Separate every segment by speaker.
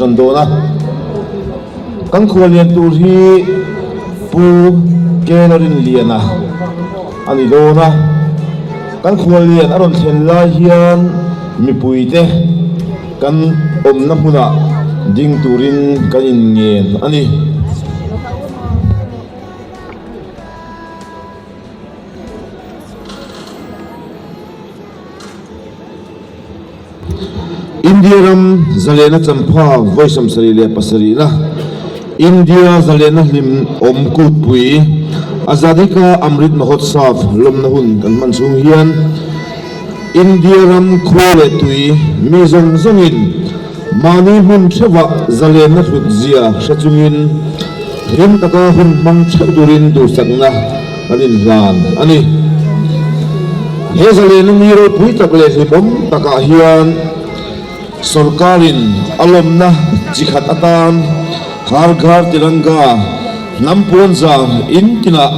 Speaker 1: tan dawn a. Kan khuallian tur hi Pu Kelarinliana a ni dawn a. Kan khuallian a rawn thlen lai hian mipuite kan awmna hmunah ding turin kan inngen a ni. India ram zalena champha vawi 77na India zalena hlim awm kutpui Azadi Ka Amrit Mahotsav lawmna hun kan hman chhung hian India ram khua leh tui mi zawng zawngin mahni hmun theuhah zalenna hlut zia hre chungin hlim taka hun hmang theuh turin duhsakna kan inhlan a ni. He zalena ni ropui tak leh hlimawm takah hian sorkarin a lawmna chi khat atan Har Ghar Tiranga hnam puanzar in tinah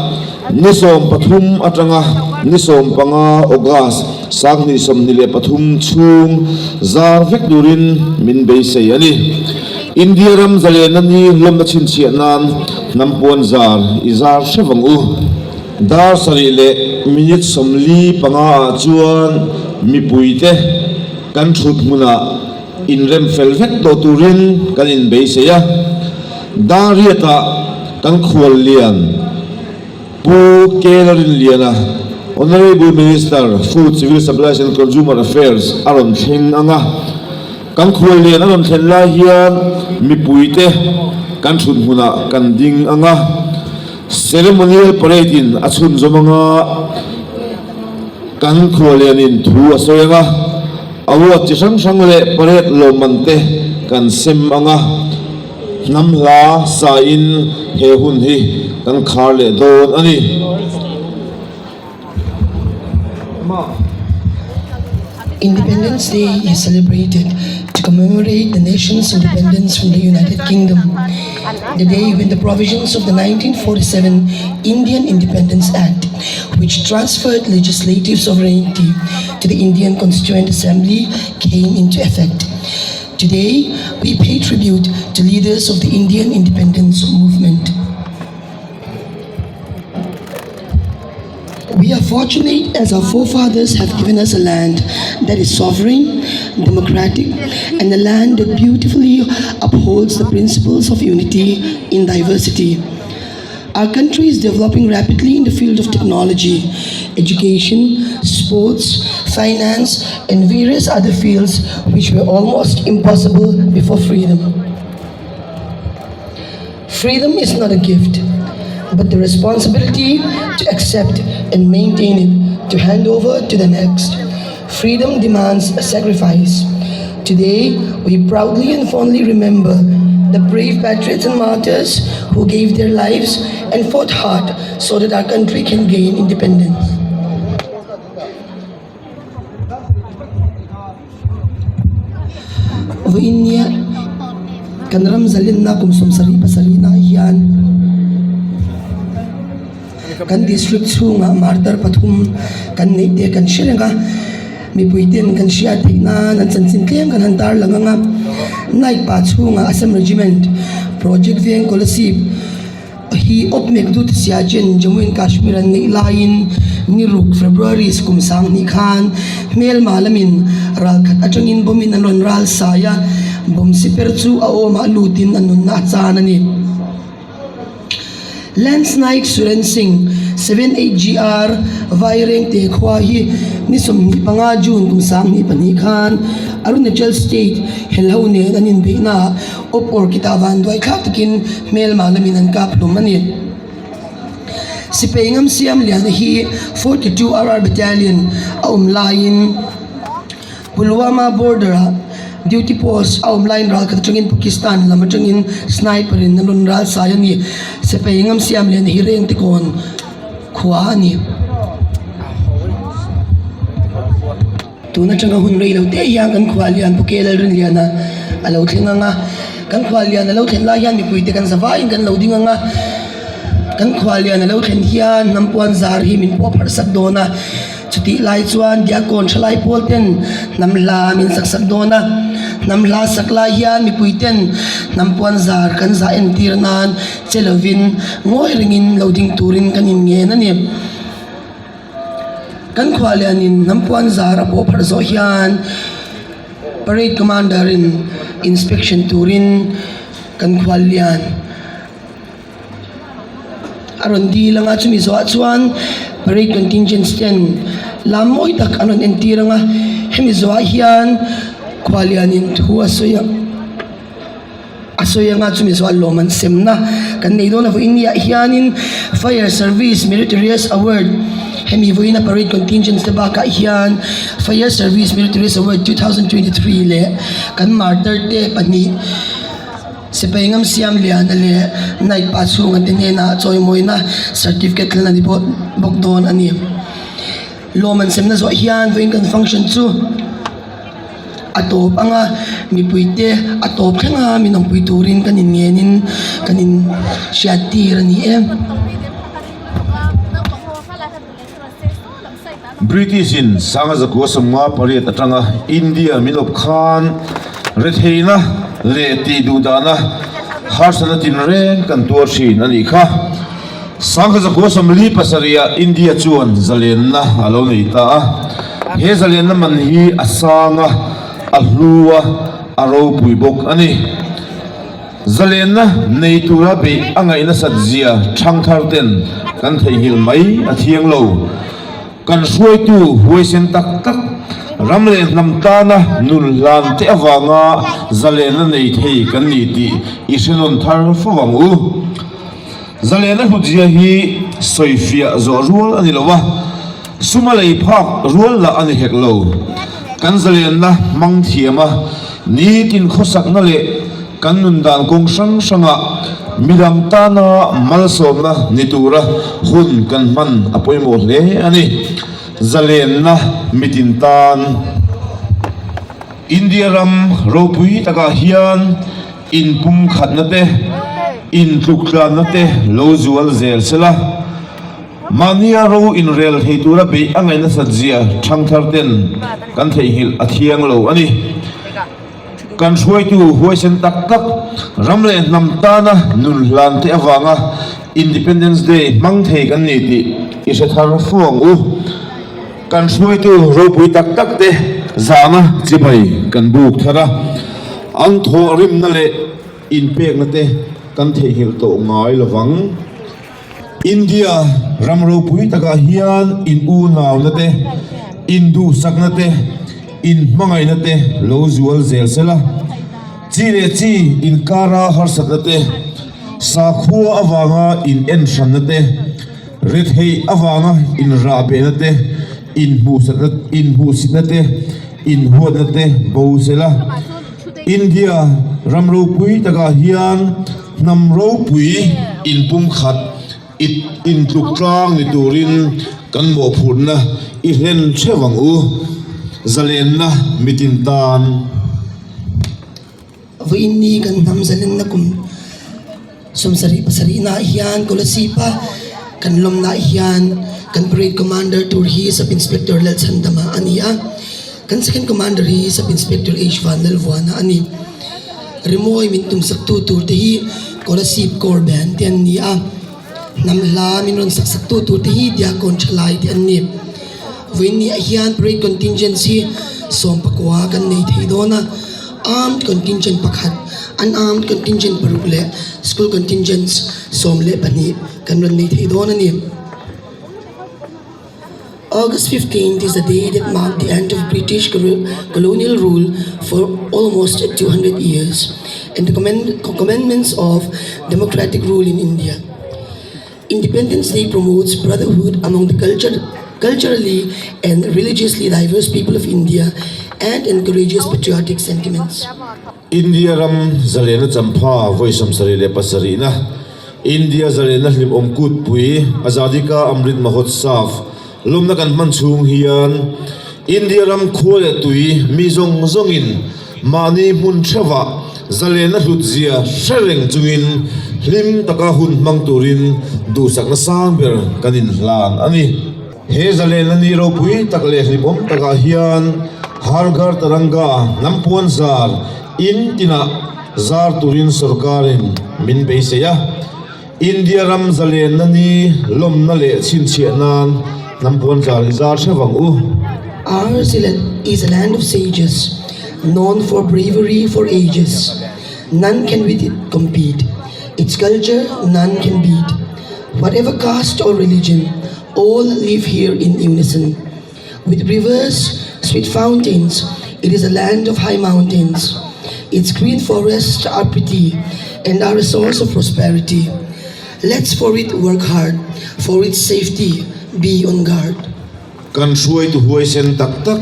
Speaker 1: ni 13 atanga ni 15 August 2023 chhung zar vek turin min beisei a ni. India ram zalena ni lawmna chhinchhiah nan hnam puanzar i zar hrep ang u. Dar 7:45 ah chuan mipuite kan thut hmunah inrem fel vek tawh turin kan inbeisei a. Dar riatah kan khuallian Pu Kelarinliana, Honourable Minister, Food, Civil Supplies and Consumer Affairs a rawn thleng ang a. Kan khuallian a rawn thlen lai hian mipuite kan thut hmunah kan ding ang a, ceremonial parade in a chhunzawm ang a, kan khuallianin thu a sawi ang a, award chi hrang hrang leh parade lawmman te kan sem ang a, hnam hla sa in he hun hi kan khar leh dawn a ni.
Speaker 2: Independence Day is celebrated to commemorate the nation's independence from the United Kingdom, the day when the provisions of the 1947 Indian Independence Act, which transferred legislative sovereignty to the Indian Constituent Assembly, came into effect. Today, we pay tribute to leaders of the Indian independence movement. We are fortunate as our forefathers have given us a land that is sovereign, democratic, and a land that beautifully upholds the principles of unity in diversity. Our country is developing rapidly in the field of technology, education, sports, finance, and various other fields which were almost impossible before freedom. Freedom is not a gift, but the responsibility to accept and maintain it, to hand over to the next. Freedom demands a sacrifice. Today, we proudly and fondly remember the brave patriots and martyrs who gave their lives and fought hard so that our country can gain independence. Vawiin kan ram zalenna kum 77 naah hian kan district chhungah martar pathum kan neih te kan hre reng a, mipui ten kan hriat theih nan an chanchin tlem kan han tarlang ang a, Naik pa chhungah Assam Regiment Project Veng Kolasib. Hi awp mek dut Siachen, Jammu and Kashmir an neih laiin ni ruk February kum 2000 khan hmelma lamin ral khat atangin bomb in an rawn ral sai a, bomb siper chu a awmah lutin a nunna a chan a ni. Lance Naik Suren Singh, 78 GR, Vairengte khua hi ni 25 June kum 2002 khan Arunachal State helho nen an inbeihnaah Awp awr kitah van duai thlak takin hmelma lamin an kap hlum a ni. Sipai ngam siam liana hi 42 RR Battalion a awm laiin Pulwama border ah duty post a awm laiin ralkhat atangin Pakistan lam atangin sniper in an rawn ral sai a ni. Sipai ngam siam liana hi Rengtekawn khua a ni. Tun atanga hun rei lo te hian kan khuallian Pu K Lalrinliana a lo thleng ang a, kan khuallian a lo thlen lai hian mipuite kan za vaiin kan lo ding ang a, kan khuallian a lo thlen hian hnam puan zar hi min pawh pharh sak dawn a, chutih lai chuan Diakkawn thalai pawl ten hnam hla min sak sak dawn a. Hnam hla sak lai hian mipui ten hnam puan zar kan zah entir nan che lovin ngawi rengin lo ding turin kan inngen a ni. Kan khuah lianin hnam puan zar a pawh pharh zawh hian parade commander in inspection turin kan khual lian a rawn dil ang a chumi zawhah chuan parade contingents ten lam mawi tak an rawn entir ang a hemi zawhah hian khuallianin thu a sawi a a sawi ang a chumi zawhah lawm an semna kan nei dawn a vawiin ni ah hianin fire service meritorious award hemi vawiina parade contingents te bakah hian fire service meritorious award 2023 leh kan martyr te pahnih. Sipai ngam siam liana leh Naik pa chhunga te hnenah chawimawina certificate thlen a ni bawk dawn a ni. Lawm an semna zawh hian vawiin kan function chu a tawp ang a, mipuite a tawp thleng a min awmpui turin kan inngenin kan inhriat tir a ni e.
Speaker 1: British in Sanga Zakua 58 atanga India min awp khan retheihna leh tih duh dahna harsatna tinreng kan tuar thin a nih kha. Sanga Zakua 47 ah India chuan zalenna a lo nei ta a, he zalenna man hi a sang a, a hlu a, a ropui bawk a ni. Zalenna nei tura beih a ngaih nasat zia thangthar ten kan theihnghilh mai a thiang lo. Kan hruaitu huaisen tak tak, ram leh hnam tana nun hlan te avanga zalenna nei thei kan ni tih i hre nawn thar fo ang u. Zalenna hlut zia hi sawifiah zawh rual a ni lo a, suma lei phak rual lah a ni hek lo. Kan zalenna hmang thiam a, nitin khawsakna leh Kan nun dan kawng hrang hrangah midang tana malsawmna ni tura hun kan hman a pawimawh hle a ni. Zalenna mitin tan India ram ropui takah hian inpumkhatna te, intluktlanna te lo zual zel sela. Mahnia ro inrel thei tura beih a ngaih nasat zia thangthar ten kan theihnghilh a thiang lo a ni. Kan hruaitu huaisen tak tak, ram leh hnam tana nun hlan te avanga Independence Day hmang thei kan ni tih i hre thar fo ang u. Kan hruaitu ropui tak tak te zahna chibai kan buk thar a, an thawhrimna leh inpekna te kan theihnghilh tawh ngai lovang. India ram ropui takah hian in unauna te, in duhsakna te, in hmangaihna te lo zual zel se la. Chi leh chi inkara harsatna te, sakhua avanga in enhranna te, retheih avanga inrahbehna te, inhmuhsitna te, inhuatna te bo se la. India ram ropui takah hian Hnam ropui inpumkhat intluk tlang ni turin kan mawhphurhna i hlen theuh ang u, zalenna mitin tan.
Speaker 2: Vawiin ni kan hnam zalenna kum 77 naah hian Kolasib-a kan lawmnaah hian kan Parade Commander tur hi Sub Inspector Lalchhandama a ni a, kan Second Commander hi Sub Inspector H Vanlalvuana a ni. Rimawi min tumsaktu tur te hi Kolasib Corps Band te an ni a, hnam hla min rawn saksaktu tur te hi Diakon Thalai te an ni. Vawiin ni ah hian Parade Contingents hi sawmpakua kan nei thei dawn a, Armed Contingent pakhat, Unarmed Contingent paruk leh School Contingents 12 kan rawn nei thei dawn a ni. August 15th is the day that marked the end of British colonial rule for almost 200 years and the commandments of democratic rule in India. Independence Day promotes brotherhood among the culture, culturally and religiously diverse people of India and encourages patriotic sentiments.
Speaker 1: India ram zalena champha vawi 77 na India zalena hlimawm kutpui Azadi Ka Amrit Mahotsav lawmna kan hman chhung hian India ram khua leh tui mi zawng zawngin mahni hmun theuhah zalena hlutzia hre reng chungin hlim taka hun hmang turin duhsakna sang ber kan inhlan a ni. He zalena ni ropui tak leh hlimawm takah hian. Har Ghar Tiranga hnam puan zar in tinah zar turin sorkarin min beisei a. India ram zalenna ni lawmna leh chhinchhiah nan hnam puan zar i zar hreuh ang u.
Speaker 2: Ours is a land of sages, known for bravery for ages. None can with it compete, its culture none can beat. Whatever caste or religion, all live here in unison. With rivers, sweet fountains, it is a land of high mountains. Its green forests are pretty and are a source of prosperity. Let's for it work hard, for its safety be on guard.
Speaker 1: Kan hruaitu huaisen tak tak,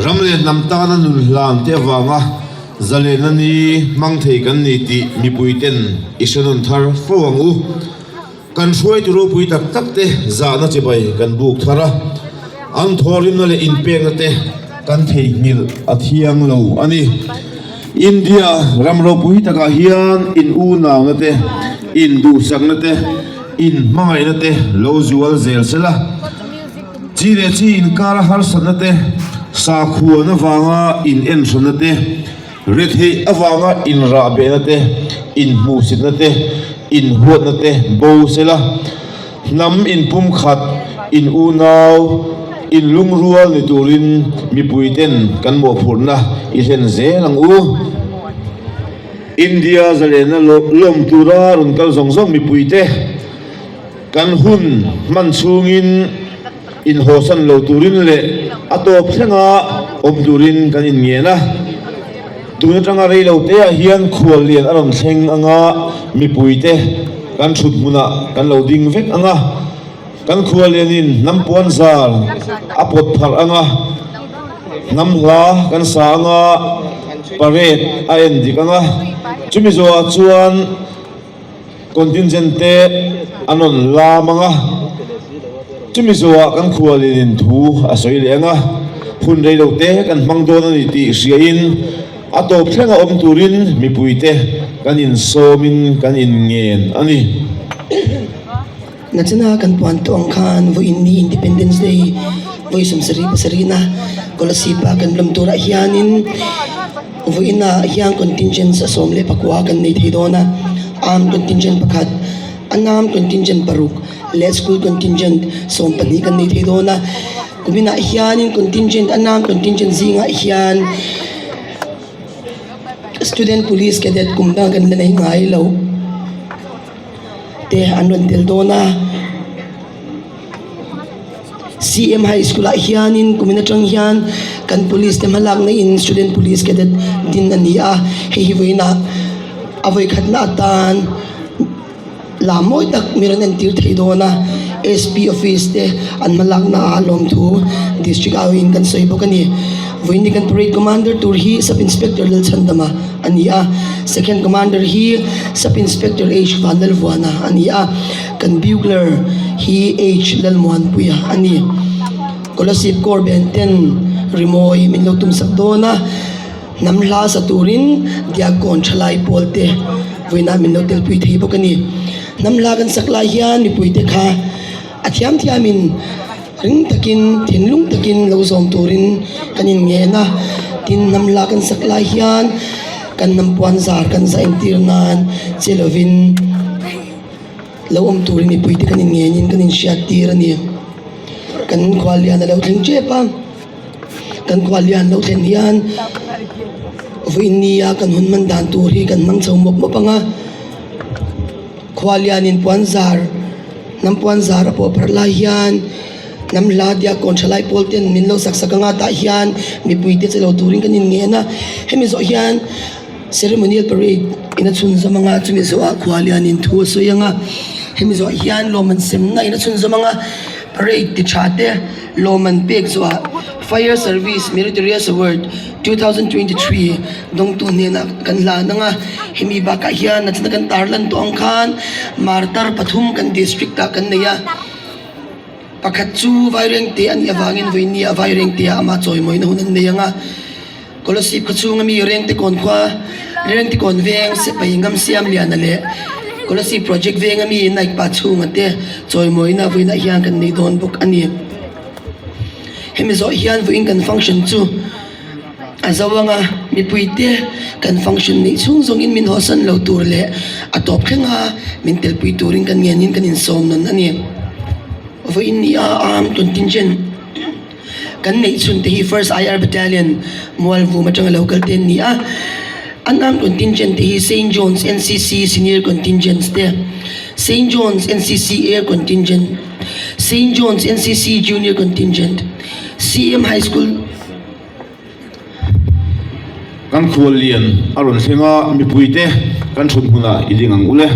Speaker 1: ram leh hnam tana nun hlan te avanga zalenna ni hmang thei kan ni tih mipuiten i hre nawn thar fo ang u. Kan hruaitu ropui tak tak te zahna chibai kan buk thar a, an thawhrimna leh inpekna te kan theihnghilh a thiang lo a ni. India ram ropui takah hian in unauna te, in duhsakna te, in hmangaihna te lo zual zel sela. Chi leh chi inkara harsatna te, sakhuan avanga in enhranna te, Retheih avanga inrahbehna te, inhmuhsitna te, inhuatna te bo sela, hnam inpumkhat, in unau, inlungrual ni turin mipuiten kan mawhphurhna i hlen zel ang u. India zalenna lawm tura rawn kal zawng zawng mipuite kan hun hman chhungin inhawsan lo turin leh a tawp thlenga awm turin kan inngen a. Tun atanga rei lo teah hian khual lian a rawn thleng anga mipuite kan thut hmunah kan lo ding vek ang a. Kan khual lianin hnam puan zar a pawt pharh ang a, hnam hla kan sa ang a, parade a en dik ang a. Chumi zawhah chuan. Contingent te an rawn lam ang a, chumi zawhah kan khualin in thu a sawi leh ang a, hun rei lo te kan hmang dawn a ni tih hriain a tawp thleng a awm turin mipuite kan insawmin kan inngen a ni.
Speaker 2: Nachana kan puan tawh ang khan vawiin ni Independence Day vawi 77 na Kolasib-a kan lawm turah hianin vawiinah hian contingents a 19 kan nei thei dawn a, armed contingent pakhat, unarmed contingent paruk leh school contingent 12 kan nei thei dawn a. Kuminah hianin contingent unarmed contingent zingah hian student police cadet kum dang kan la nei ngai lo. te an rawn tel dawn a C_M high school ah hianin kumin atang hian kan police te hmalak na in student police cadet din a ni a hei hi vawiinah a vawikhatna atan lam mawi tak mi rawn entir thei dawn a S_P office te an hmalak na ah lawmthu district ah awin kan sawi bawk a ni vawiin ni kan parade commander tur hi sub inspector Lalchhandama. a ni a, second commander hi sub inspector H Vanlalvuana a ni a, kan bugler hi H Lalmuanpuia a ni. Kolasib Corps Band ten rimawi min lo tum sak dawn a, hnam hla sa turin Diakkawn thalai pawl te vawiinah min lo telpui thei bawk a ni. Hnam hla kan sak lai hian mipuite kha a thiam thiamin Ring takin, thinlung takin lo zawm turin kan inngen a, tin hnam la kan sak lai hian kan hnam puan zar kan zah entir nan che lovin lo awm turin mipuite kan inngenin kan inhriat tir a ni. Kan khuallian a lo thleng tep a, kan khuallian lo thlen hian vawiin nia kan hun hman dan tur hi kan hmang chho mawp mawp ang a. Khuallianin puan zar, hnam puan zar a pawh pharh lai hian hnam hla diakkawn thalai pawl ten min lo sak sak anga tah hian mipui te che lo turin kan inngen a, hemi zawh hian ceremonial parade in a chhunzawm anga chumi zawhah khuallianin thu a sawi anga hemi zawh hian lawmman semna in a chhunzawm anga parade ti tha te lawmman pek zawhah fire service meritorious award 2023 Dawngtu hnenah kan hlan ang a, hemi bakah hian nachna kan tarlan tawh ang khan martar pathum kan district ah kan nei a, pakhat chu Vairengte a nih avangin vawinia Vairengte ah amah chawimawina hun an nei ang a, Kolasib khaw chhunga mi Rengtekawn khua Rengtekawn veng Sipai Ngam Siamliana leh Kolasib project venga mi Naik Pa chhunga te chawimawina vawiinah hian kan nei dawn bawk a ni. Hemi zawh hian vawiin kan function chu. A zo anga mipuite kan function neih chhung zawngin min hawsan lo tur leh a tawp thleng a min telpui turin kan ngenin kan insawm nawn a ni. Vawiin ni a armed contingent kan neih chhun te hi First IR Battalion Mualvum atanga lo kal te an ni a. An armed contingent te hi Saint John's NCC Senior Contingents te, Saint John's NCC Air Contingent, Saint John's NCC Junior Contingent, CM High School,
Speaker 1: Kan khuallian a rawn thleng a, mipuite kan thut hmunah i ding ang u le.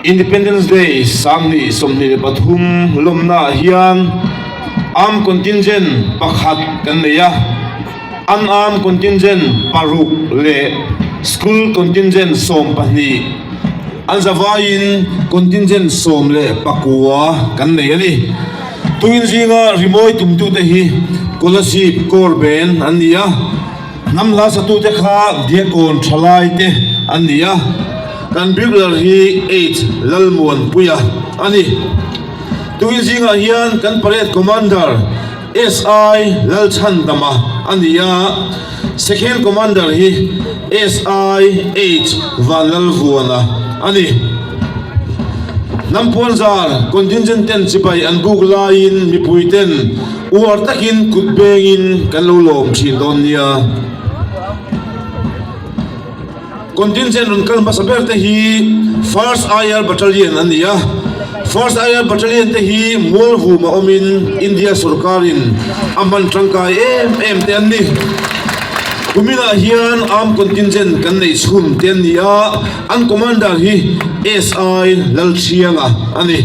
Speaker 1: Independence Day Sanghnih 23 lawmnaah hian Armed Contingent pakhat kan nei a, Unarmed Contingent paruk leh School Contingent 12 an zavaiin Contingent 19 kan nei a ni. Tuin zinga rimawi tumtute hi Kolasib Corps Band an ni a, hnam hla satute kha Diakawn Thalaite an ni a, kan bugler hi H Lalmuanpuia a ni. Tuin zingah hian kan Parade Commander SI Lalchhandama a ni a, Second Commander hi SI H Vanlalvuana a ni. Hnam puanzar contingent ten chibai an buk laiin mipui ten uar takin kut bengin kan lo lawm thin dawn nia. Contingent rawn kal hmasa ber te hi First IR Battalion an ni a, First IR Battalion te hi Mualvum a awmin India sorkarin a hman tangkai em em te an ni. Kuminah hian Armed Contingent kan neih chhun te an ni a, an Commander hi SI Lalthianga a ni.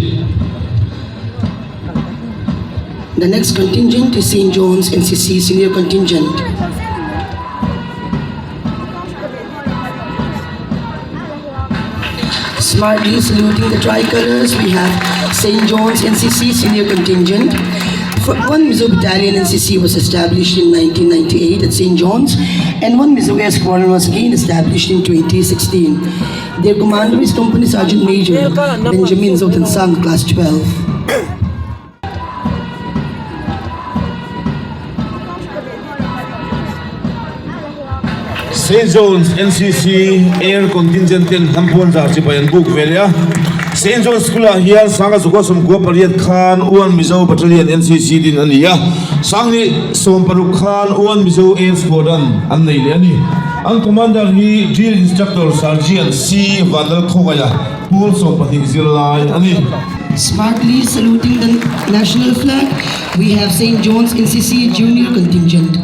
Speaker 2: The next contingent is St. John's NCC Senior Contingent. Smartly saluting the tricolors, we have St. John's NCC Senior Contingent. One Mizo Battalion NCC was established in 1998 at St. John's, and one Mizo Air Squadron was again established in 2016. Their commander is Company Sergeant Major Benjamin Zotansang, Class 12.
Speaker 1: St. John's NCC Air Contingent ten hnam puanzar chibai an buk ve leh a. St. John's School ah hian Sanga Zukua 98 khan Uan Mizo Battalion NCC din a ni a. Sanghnih 60 khan Uan Mizo Air Squadron an nei leh a ni. An Commander hi Drill Instructor Sergeant C Vanlalkhawngaia Pawl 12 zirlai a ni.
Speaker 2: Smartly saluting the national flag, we have St. John's NCC Junior Contingent.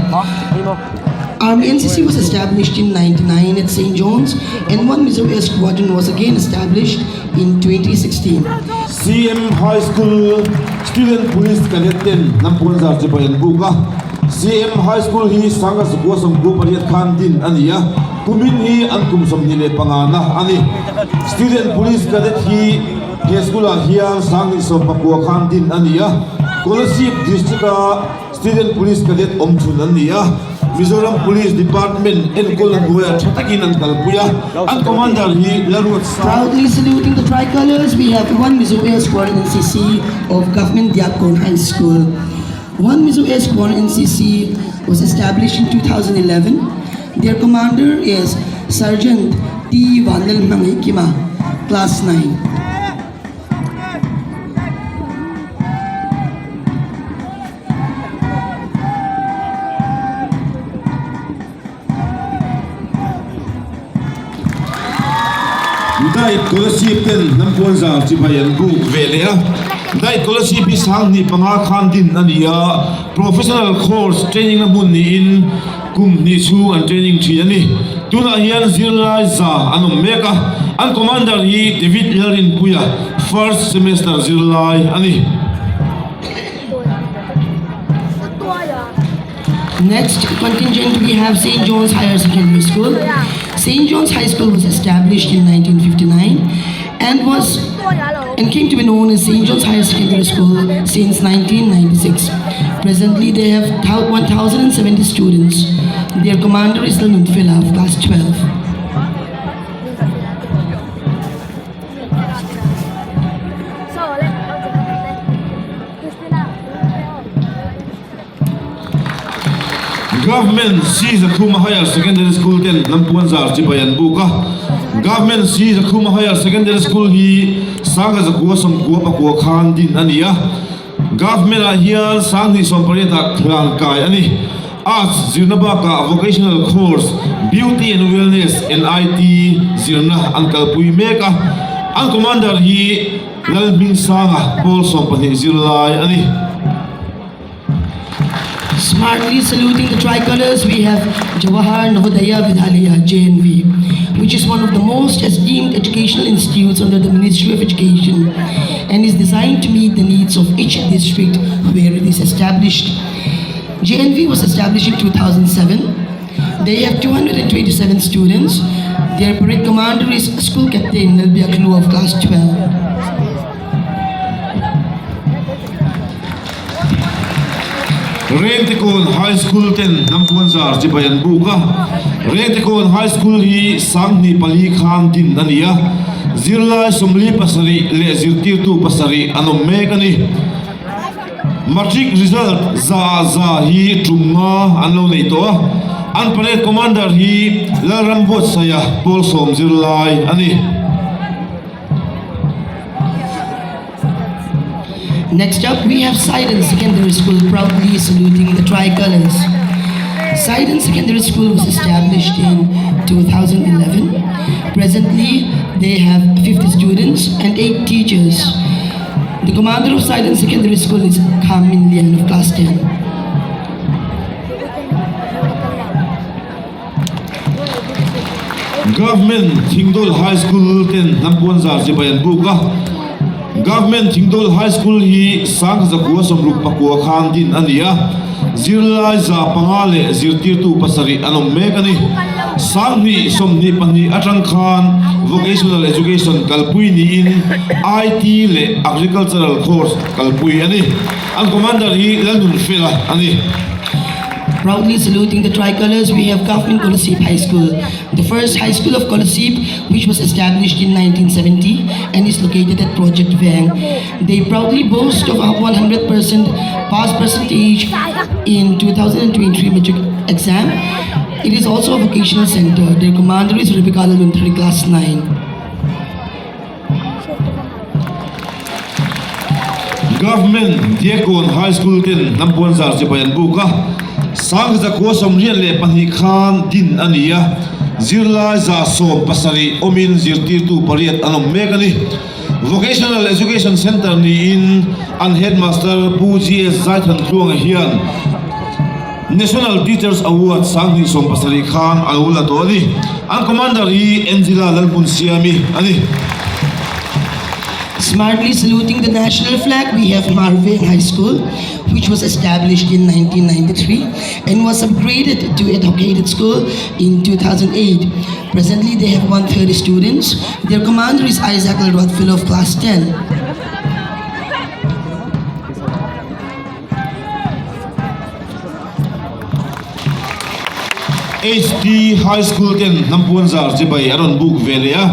Speaker 2: Army NCC was established in 99 at St. John's and one Mizo Air Squadron was again established in 2016.
Speaker 1: CM High School Student Police Cadet ten hnam puanzar chibai an buk a. CM High School hi Sanga Zukua 98 khan din a ni a, kumin hi an kum 25 na a ni. Student Police Cadet hi he school ah hian Sanghnih 19 khan din a ni a, Kolasib District a Student Police Cadet awm chhun an ni a, Mizoram Police Department enkawlna hnuaiah tha takin an kalpui a, an Commander hi Lalruat Sang.
Speaker 2: Proudly saluting the tricolors, we have one Mizo Air Squadron NCC of Government Diakkawn High School. One Mizo Air Squadron NCC was established in 2011. Their commander is Sergeant T. Vanlalhmangaihkima, Class 9.
Speaker 1: Diet Kolasib ten hnam puanzar chibai an buk ve leh a. Diet Kolasib hi 2005 khan din a ni a, professional course training na hmun niin kum hnih chhung an training thin a ni. Tunah hian zirlai za an awm mek a, an commander hi David Lalrinpuia, first semester zirlai a ni.
Speaker 2: Next contingent we have St. John's Higher Secondary School. St. John's High School was established in 1959 and was and came to be known as St. John's Higher Secondary School since 1996. Presently they have 1070 students. Their commander is Lanun Fila of class 12.
Speaker 1: Government C Zakhuma Higher Secondary School ten hnam puanzar chibai an buk a. Government C Zakhuma Higher Secondary School hi Sangha Zakua Sawmkua pakua khan din a ni a. Government ah hian 2018 ah hlan kai a ni. Arts zirna bakah Vocational Course, Beauty and Wellness and IT zirna an kalpui mek a. An Commander hi Lalhmingsanga pawl 12 zirlai a ni.
Speaker 2: Smartly saluting the tricolors, we have Jawahar Navodaya Vidyalaya, JNV, which is one of the most esteemed educational institutes under the Ministry of Education and is designed to meet the needs of each district where it is established. JNV was established in 2007. They have 227 students. Their parade commander is school captain Nalbia Klu of class 12.
Speaker 1: Rengtekawn High School ten hnam puanzar chibai an buk a, Rengtekawn High School hi 2004 khan din a ni a, zirlai 47 leh zirtirtu pasarih an awm mek a ni. Matric result za ah za hi tum nga an lo nei tawh a, an parade commander hi Lalram Buatsaia pawl sawm zirlai a ni.
Speaker 2: Next up, we have Sidon Secondary School proudly saluting the tricolors. Sidon Secondary School was established in 2011. Presently, they have 50 students and 8 teachers. The commander of Sidon Secondary School is Kam Min Lian of class 10.
Speaker 1: Government Thingdawl High School ten hnam puanzar chibai an buk a. Government Thingdawl High School hi 1969 khan din a ni a. Zirlai 500 leh zirtirtu pasarih an awm mek a ni. 2022 atang khan Vocational Education kalpui niin IT leh Agricultural course kalpui a ni. An commander hi Lalnunfela a ni.
Speaker 2: Proudly saluting the tricolors, we have Government Kolasib High School, the first high school of Kolasib, which was established in 1970 and is located at Project Veng. They proudly boast of a 100% pass percentage in 2023 matric exam. It is also a vocational center. Their commander is Rebecca Lalunthari, class 9.
Speaker 1: Government Diakkawn High School ten hnam puanzar chibai an buk a, 1982 khan din a ni a, zirlai 170 awmin zirtirtu pariat an awm mek a ni. Vocational Education Centre niin an Headmaster Pu GS Zaithan Tluanga hian National Teachers Award 2017 khan a lo la tawh a ni. An Commander hi Angela Lalhmunsiami a ni.
Speaker 2: Smartly saluting the national flag, we have Marvin High School, which was established in 1993 and was upgraded to a educated school in 2008. Presently, they have 130 students. Their commander is Isaac Lalruatfela of class 10.
Speaker 1: HT High School ten hnam puanzar chibai a rawn buk ve leh a.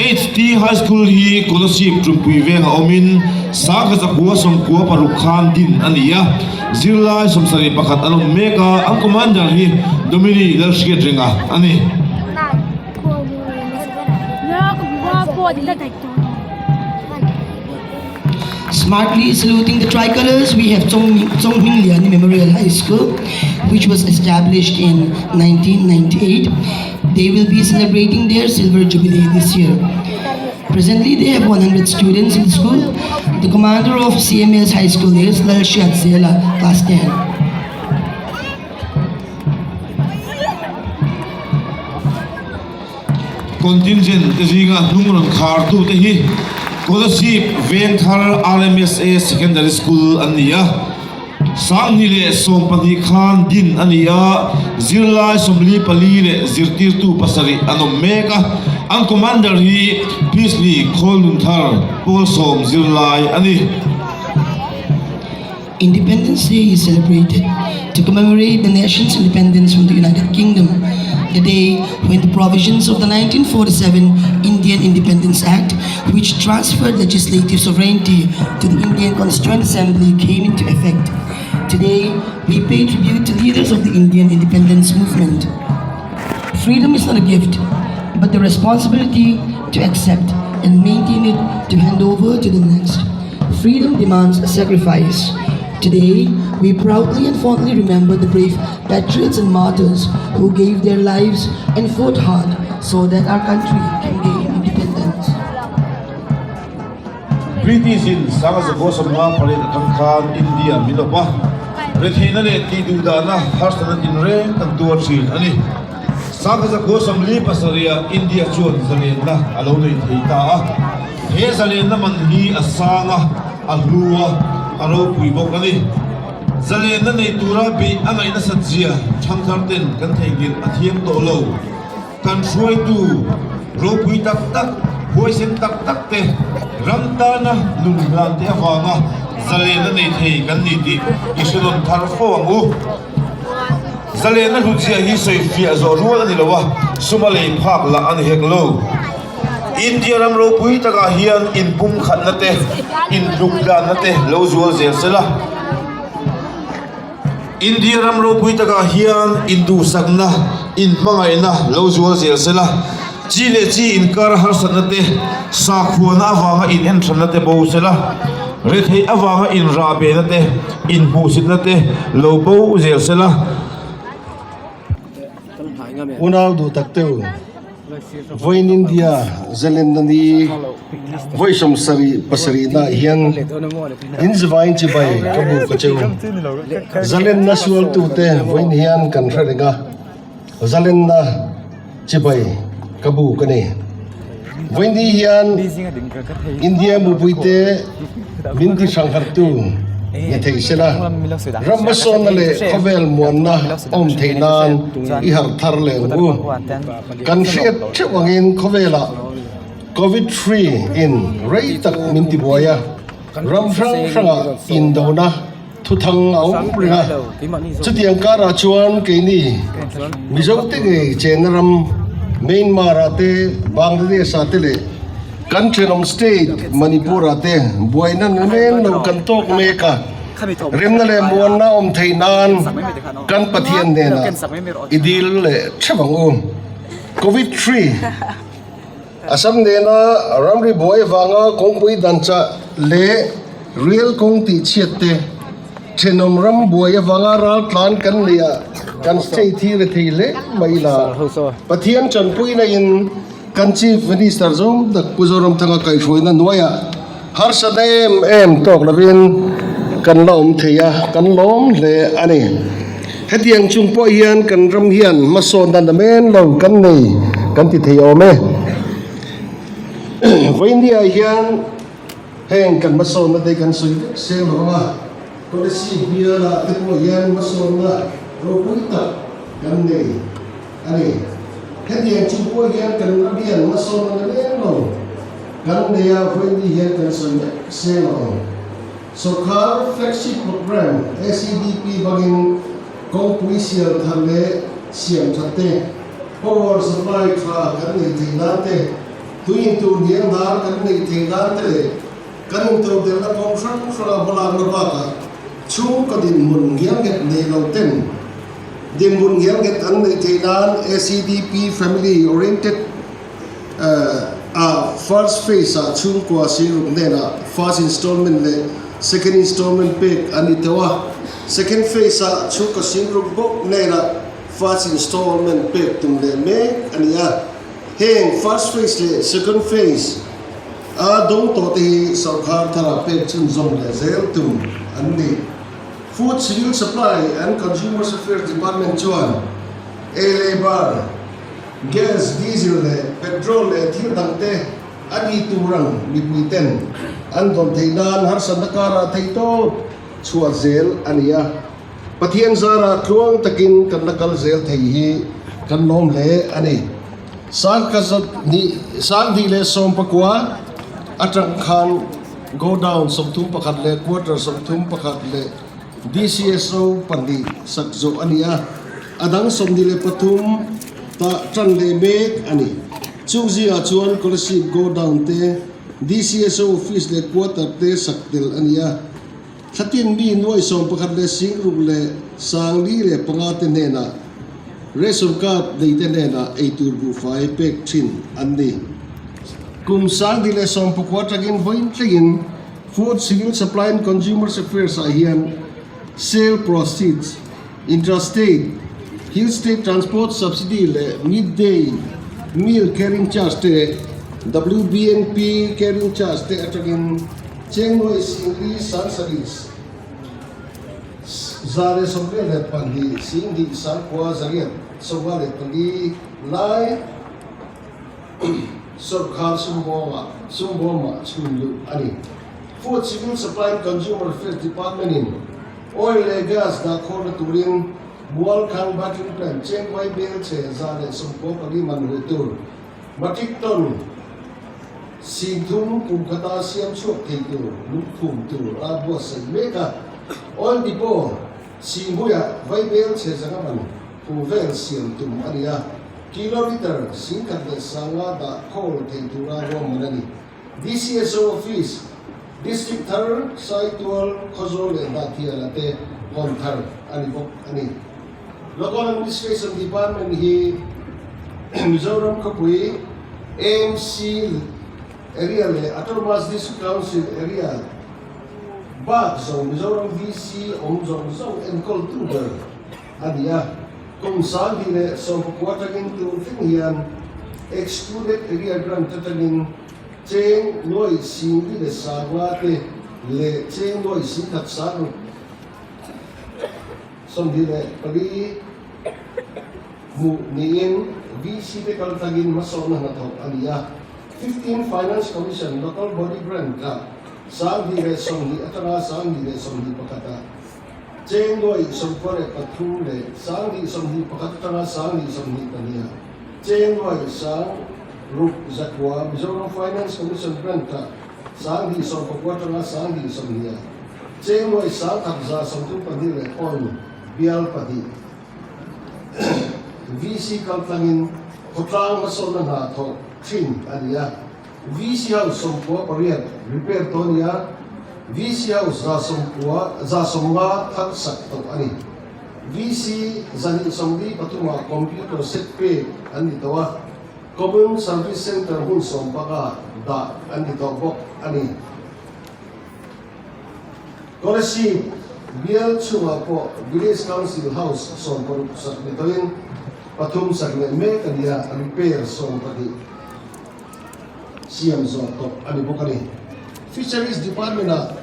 Speaker 1: HT High School hi Kolasib Tumpui venga awmin 1996 khan din a ni a. Zirlai 71 an awm mek a, an commander hi Domini Lalhriat Renga a ni.
Speaker 2: Smartly saluting the tricolors, we have Chonghmingliani Memorial High School, which was established in 1998. They will be celebrating their silver jubilee this year. Presently they have 100 students in the school. The commander of CMS High School is Lalhriatzela, class 10.
Speaker 1: Contingent te zinga hnung rawn khar tute hi Kolasib Vengthar RMSA Secondary School an ni a. 2012 khan din a ni a, zirlai 44 leh zirtirtu pasarih an awm mek a, an commander hi Pisli Khawlnunthar Pawl Sawm zirlai a ni.
Speaker 2: Independence Day is celebrated to commemorate the nation's independence from the United Kingdom, the day when the provisions of the 1947 Indian Independence Act, which transferred legislative sovereignty to the Indian Constituent Assembly, came into effect. Today, we pay tribute to leaders of the Indian independence movement. Freedom is not a gift, but the responsibility to accept and maintain it to hand over to the next. Freedom demands a sacrifice. Today, we proudly and fondly remember the brave patriots and martyrs who gave their lives and fought hard so that our country can gain independence.
Speaker 1: British in 1958 atang khan India min awp a, retheihna leh tihduhdahna harsatna tinreng kan tuar thin a ni. 1947 ah India chuan zalenna a lo nei thei ta a, he zalenna man hi a sang a, a hlu a, a ropui bawk a ni. Zalenna nei tura beih a ngaih nasat zia thangthar ten kan theihnghilh a thiam tawh lo. Kan hruaitu ropui tak tak, huaisen tak tak te ram tana nun hlan te avanga zalenna nei thei kan ni tih i hrenawn thar fo ang u. Zalenna hlutzia hi sawi fiah zawh rual a ni lo a, suma lei phak lah a ni hek lo. India ram ropui takah hian inpumkhatna te, intlukdanna te lo zual zel se la. India ram ropui takah hian induhsakna, inhmangaihna lo zual zel se la. Chi leh chi inkar harsatna te, sakhuana avanga inenthanna te bo se la. Retheih avanga inrahbehna te, inhmuhsitna te lo bo zel se la.
Speaker 3: Unau duh tak teu, Vawiin India Zelenna ni vawi 77 pasarihna ah hian in zivain chibai ka bu ka cheu. Zalenna sualtute vawiin hian kan hre reng a, Zalenna chibai ka bu ka ni. Vawiin ni hian India mupuite min ti hranghartu ni thei sela, ram hmasawnna leh khawvel muanna awm theih nan i harh thar leh ang u. Kan hriat theuh angin khawvelah Covid hri in rei tak min ti buai a, ram hrang hrangah indona, Thuthang a awm reng a, chutiang karah chuan keini Mizote ngei chenna ram Myanmar-ah te, Bangladesh-ah te leh kan thenawm state Manipur-ah te buaina men lo kan tawk mek a, remna leh muanna awm theih nan kan Pathian hnenah i dil leh theuh ang u. Covid hri Assam nena ramri buai avanga kawngpui danchah leh rial kawng tihchhiat te, thenawm ram buai avanga raltlan kan neih ah kan state hi rethei hle mai ila. Pathian tanpuina in kan Chief Minister zawng tak Pu Zoramthanga kaihhruaina hnuaiah harsatna em em tawk lovin kan la awm thei a, kan lawm hle a ni. Hetiang chung pawh hian kan ram hian hmasawnna na men lo kan nei kan ti thei awm e. Vawinia hian heng kan hmasawnna te kan sawi vek seng lo ang a, policy bialah te pawh hian hmasawnna ropui tak kan nei a ni. Hetiang chung pawh hian kan ram hian hmasawnna na men lo kan nei a, vawinia hian kan sawi vek seng lo ang. Sawrkar flagship program SEDP hmangin kawngpui siam thar leh siam that te, power supply tha kan neih theih nan te, tui intur hniang hnar kan neih theih nan te leh kan intodelhna kawng hrang hranga hmalakna bakah chhungkaw dinhmun ngialnghet nei lo ten dinhmun ngialnghet an neih theih nan SEDP Family Oriented A first phase ah chhungkua siruk hnenah first installment leh second installment pek a ni teuh a, second phase ah chhungkaw siruk bawk hnenah first installment pek tum leh mek a ni a. Heng first phase leh second phase. A dawng tawh te hi sorkar thara pek chhunzawm leh zel tum an ni. Food, Civil Supply and Consumers Affairs Department chuan ei leh bar, gas, diesel leh petrol leh thil dangte a ni tur ang mipui ten an dawn theih nan harsatna karah theihtawp chhuah zel a ni a. Pathian zarah tluang takin kan la kal zel thei hi kan lawm hle a ni. Sanghnih leh 19 atang khan Godown 31 leh Quarter 31 leh DCSO pahnih sak zawh a ni a, a dang 23 tah tan leh mek a ni. Chung zingah chuan Kolasib Godown te, DCSO Office leh Quarter te sak tel a ni a. Thlatin mi nuai 11 leh 6000 leh 405 te hnenah ration card neite hnenah eitur buhfai pek thin an ni. Kum 2019 atangin vawiin thlengin Food, Civil Supply and Consumers Affairs ah hian Sale Proceeds, Intrastate, Hill State Transport Subsidy leh Mid-Day Meal Carrying Charge te, WBNP Carrying Charge te atangin Chengnuai Singli 70 122 Singli 9 894 lai Sorkar sumbawnga sumbawmah chhun luh a ni. Food, Civil Supply and Consumer Affairs Department in Oil leh Gas dah khawlna turin Mualkhang Bottling Plant Chengvai bel chhe 194 man hu tur Matric ton 30 kum khata siam chhuak thei tur lungphum tur a buatsaih mek a. Oil Depot Sihmuiah vaibel chhe zanga man hu vel siam tum a ni a, kilometer 10,150 dah khawl thei tura ruahman a ni. DCSO Office, District thar Saitual, Khawzawl leh Hnahthiala te hawn thar a ni bawk a ni. Local Administration Department hi Mizoram khawpui AMC area leh Autonomous District Council area bak zawng Mizoram VC awm zawng zawng enkawltu ber a ni a. Kum 2019 atangin tun thleng hian Excluded Area Grant atangin cheng nuai 45 te leh cheng nuai 10 624 hmuh niin VC te kal tlangin hmasawnna hnathawk a ni a. 15 Finance Commission Local Body Grant kha 2020 atanga 2021 ah cheng nuai 93 leh 2021 atanga 2022 ah cheng nuai 6900 Mizoram Finance Commission Grant kha 2019 atanga 2020 ah cheng nuai 1132 leh point bial pahnih VC kal tlangin khawtlang hmasawnna hna thawh thin a ni a. VC House 98 repair tawh a ni a, VC House 90 150 thar sak tawh a ni. VC 243 ah computer set pek an ni tawh a, Common Service Centre hmun 15 dah an ni tawh bawk a ni. Kolasib bial chhungah pawh Village Council House 60 sak ni tawhin pathum sak leh mek a ni a, repair 12 siam zawh tawh a ni bawk a ni. Fisheries Department-ah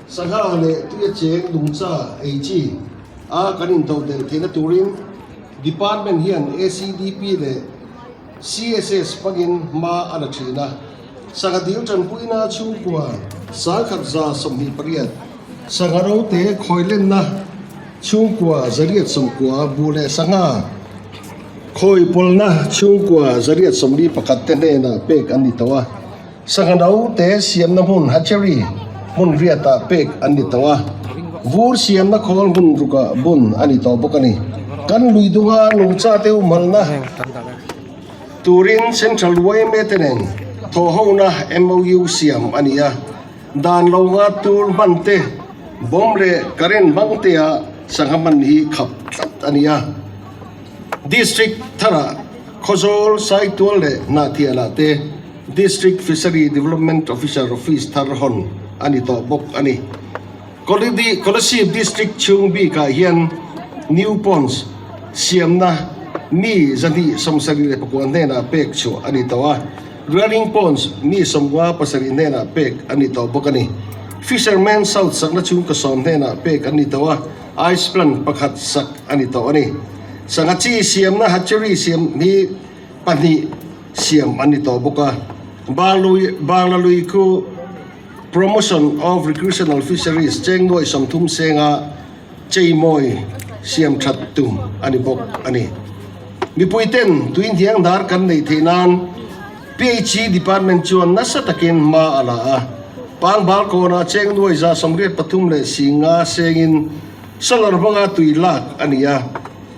Speaker 3: sangha leh tuia cheng nungcha ei chi a kan intodelh theihna turin Department hian ACDP leh CSS hmangin hma a la thin a. Sangha dil tanpuina chhungkua 1128, sangha rote khawilenna chhungkua 890, buh leh sangha khawi pawlna chhungkua 841 te hnenah pek an ni tawh a. Sangha note siamna hmun hatchery hmun riatah pek an ni tawh a, vur siamna khawl hmun rukah bun a ni tawh bawk a ni. Kan lui dunga nungcha te humhalna turin Central yma te nen thawhhona MOU siam a ni a, dan lo nga tur hman te, bomb leh current hmang tea sangha hman hi khap tlat a ni a. District tharah Khawzawl, Saitual leh Hnahthialah te District Fishery Development Officer Office thar hawn a ni tawh bawk a ni. Kolasib District chhung bikah hian New Ponds siamna mi 274 hnenah pek chhuah a ni tawh a. Rearing Ponds mi 57 hnenah pek a ni tawh bawk a ni. Fisherman's House sakna chhungkaw sawm hnenah pek an ni tawh a, Ice Plant pakhat sak a ni tawh a ni. Sangha chi siamna hatchery siam hi pahnih siam an ni tawh bawk a. Bangla lui khu Promotion of Recreational Fisheries cheng nuai 30 senga cheimawi siam that tum a ni bawk a ni. Mipui ten tui hniang hnar kan neih theih nan PHE Department chuan nasa takin hma a la a. Pangbal kawnah cheng nuai 183 leh 50 sengin solar hmanga tui lak a ni a.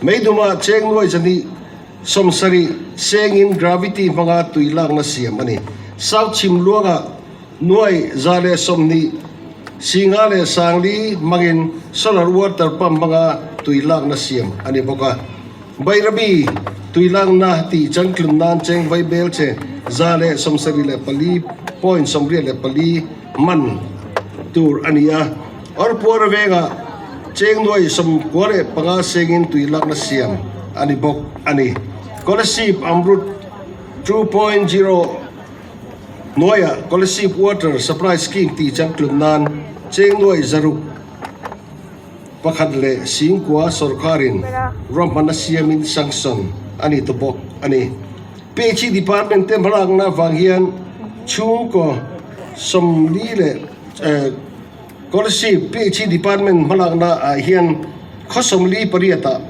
Speaker 3: Meidumah cheng nuai 270 sengin gravity hmanga tui lakna siam a ni. South Chhimluangah Nuai 120 50 leh 40 hmangin solar water pump hmanga tui lakna siam a ni bawk a. Bairabi tui lakna tih changtlun nan cheng vai bel che 174 point 84 man tur a ni a. Awrpuar vengah cheng nuai 95 sengin tui lakna siam a ni bawk a ni. Kolasib Amrut 2.0. Hnuaiah Kolasib Water Supply Scheme tih changtlun nan cheng nuai 101 leh 90 sorkarin ruahmanna siamin sanction a ni ta bawk a ni. PHE Department te hmalakna avang hian chhungkaw 40 leh Kolasib PHE Department hmalakna ah hian khaw 48 ah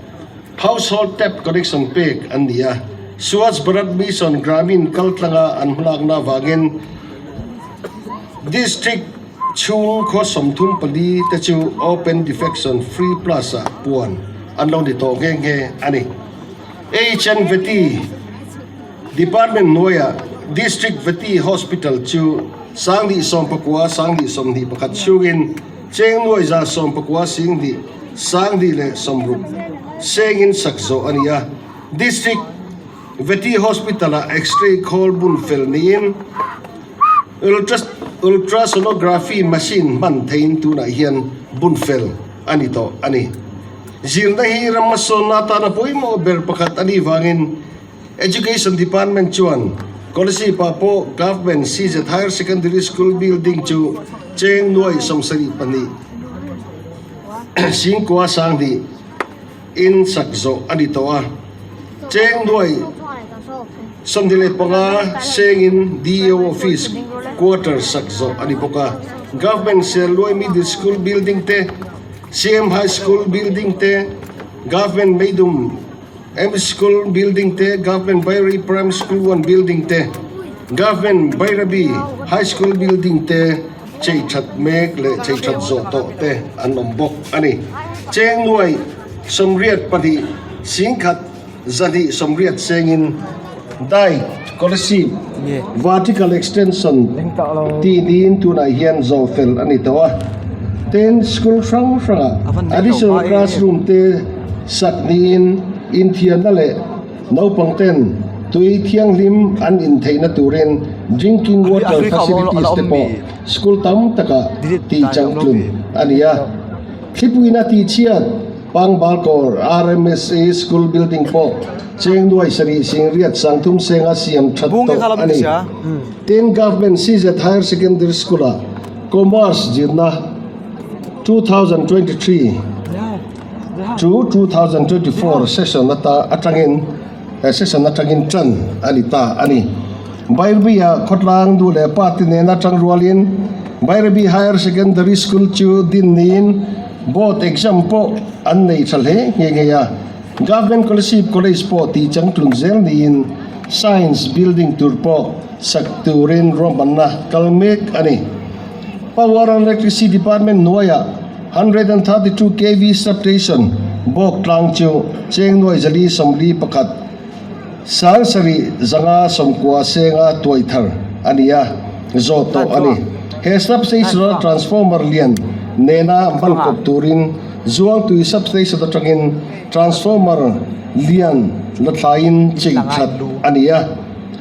Speaker 3: Household tap connection pek an ni a, Swachh Bharat Mission Gramin kaltlanga an hmalakna avangin District chhung khaw 34 te chu Open Defection Free Plus ah puan an lo ni tawh nghe nghe a ni. HNVT Department hnuaiah District Vety Hospital chu 2019, 2021 chhungin cheng nuai 190 2 2 60 sengin sak zawh a ni a. District Vety Hospital-ah X-ray khawl bun fel niin Ultrasonography machine hman theiin tunah hian bun fel a ni tawh a ni. Zirna hi ram hmasawnna atana pawimawh ber pakhat a nih vangin Education Department chuan Kolasib-ah pawh Government CZ Higher Secondary School building chu cheng nuai 72 90 2 in sak zawh a ni tawh a. Cheng nuai 25 sengin DEO Office quarter sak zawh a ni bawk a. Government Serluai Middle School building te, CM High School building te, Government Meidum M School building te, Government Bairabi Primary School 1 building te, Government Bairabi High School building te chei that mek leh chei that zawh tawh te an awm bawk a ni. Cheng nuai 82 100 280 sengin Dai Kolasib Vertical Extension tih niin tunah hian zawh fel a ni tawh a. Tin, school hrang hrangah additional classroom te sak niin inthianna leh naupang ten tui thianghlim an in theihna turin drinking water facilities te pawh school tam takah tih changtlun a ni a. Thlipuina tihchhiat Pangbalkawr RMSA School building pawh cheng nuai 7 80 30 senga siam that tawh a ni. Tin, Government CZ Higher Secondary School-ah Commerce zirna 2023 to 2024 session ata atangin session atangin tan a ni ta a ni. Bairabi-ah khawtlang duh leh pa te nena tang rualin Bairabi Higher Secondary School chu din niin board exam pawh an nei tha hle nghe nghe a. Government Kolasib College pawh tih changtlun zel niin Science building tur pawh sak turin ruahmanna kal mek a ni. Power and Electricity Department hnuaiah 132 kv substation bawk tlang chu cheng nuai 441 7 590 senga tuai thar a ni a, zawh tawh a ni. He substation-a transformer lian nena hman kawp turin Zuangtui substation atangin transformer lian la thlaiin chei that a ni a.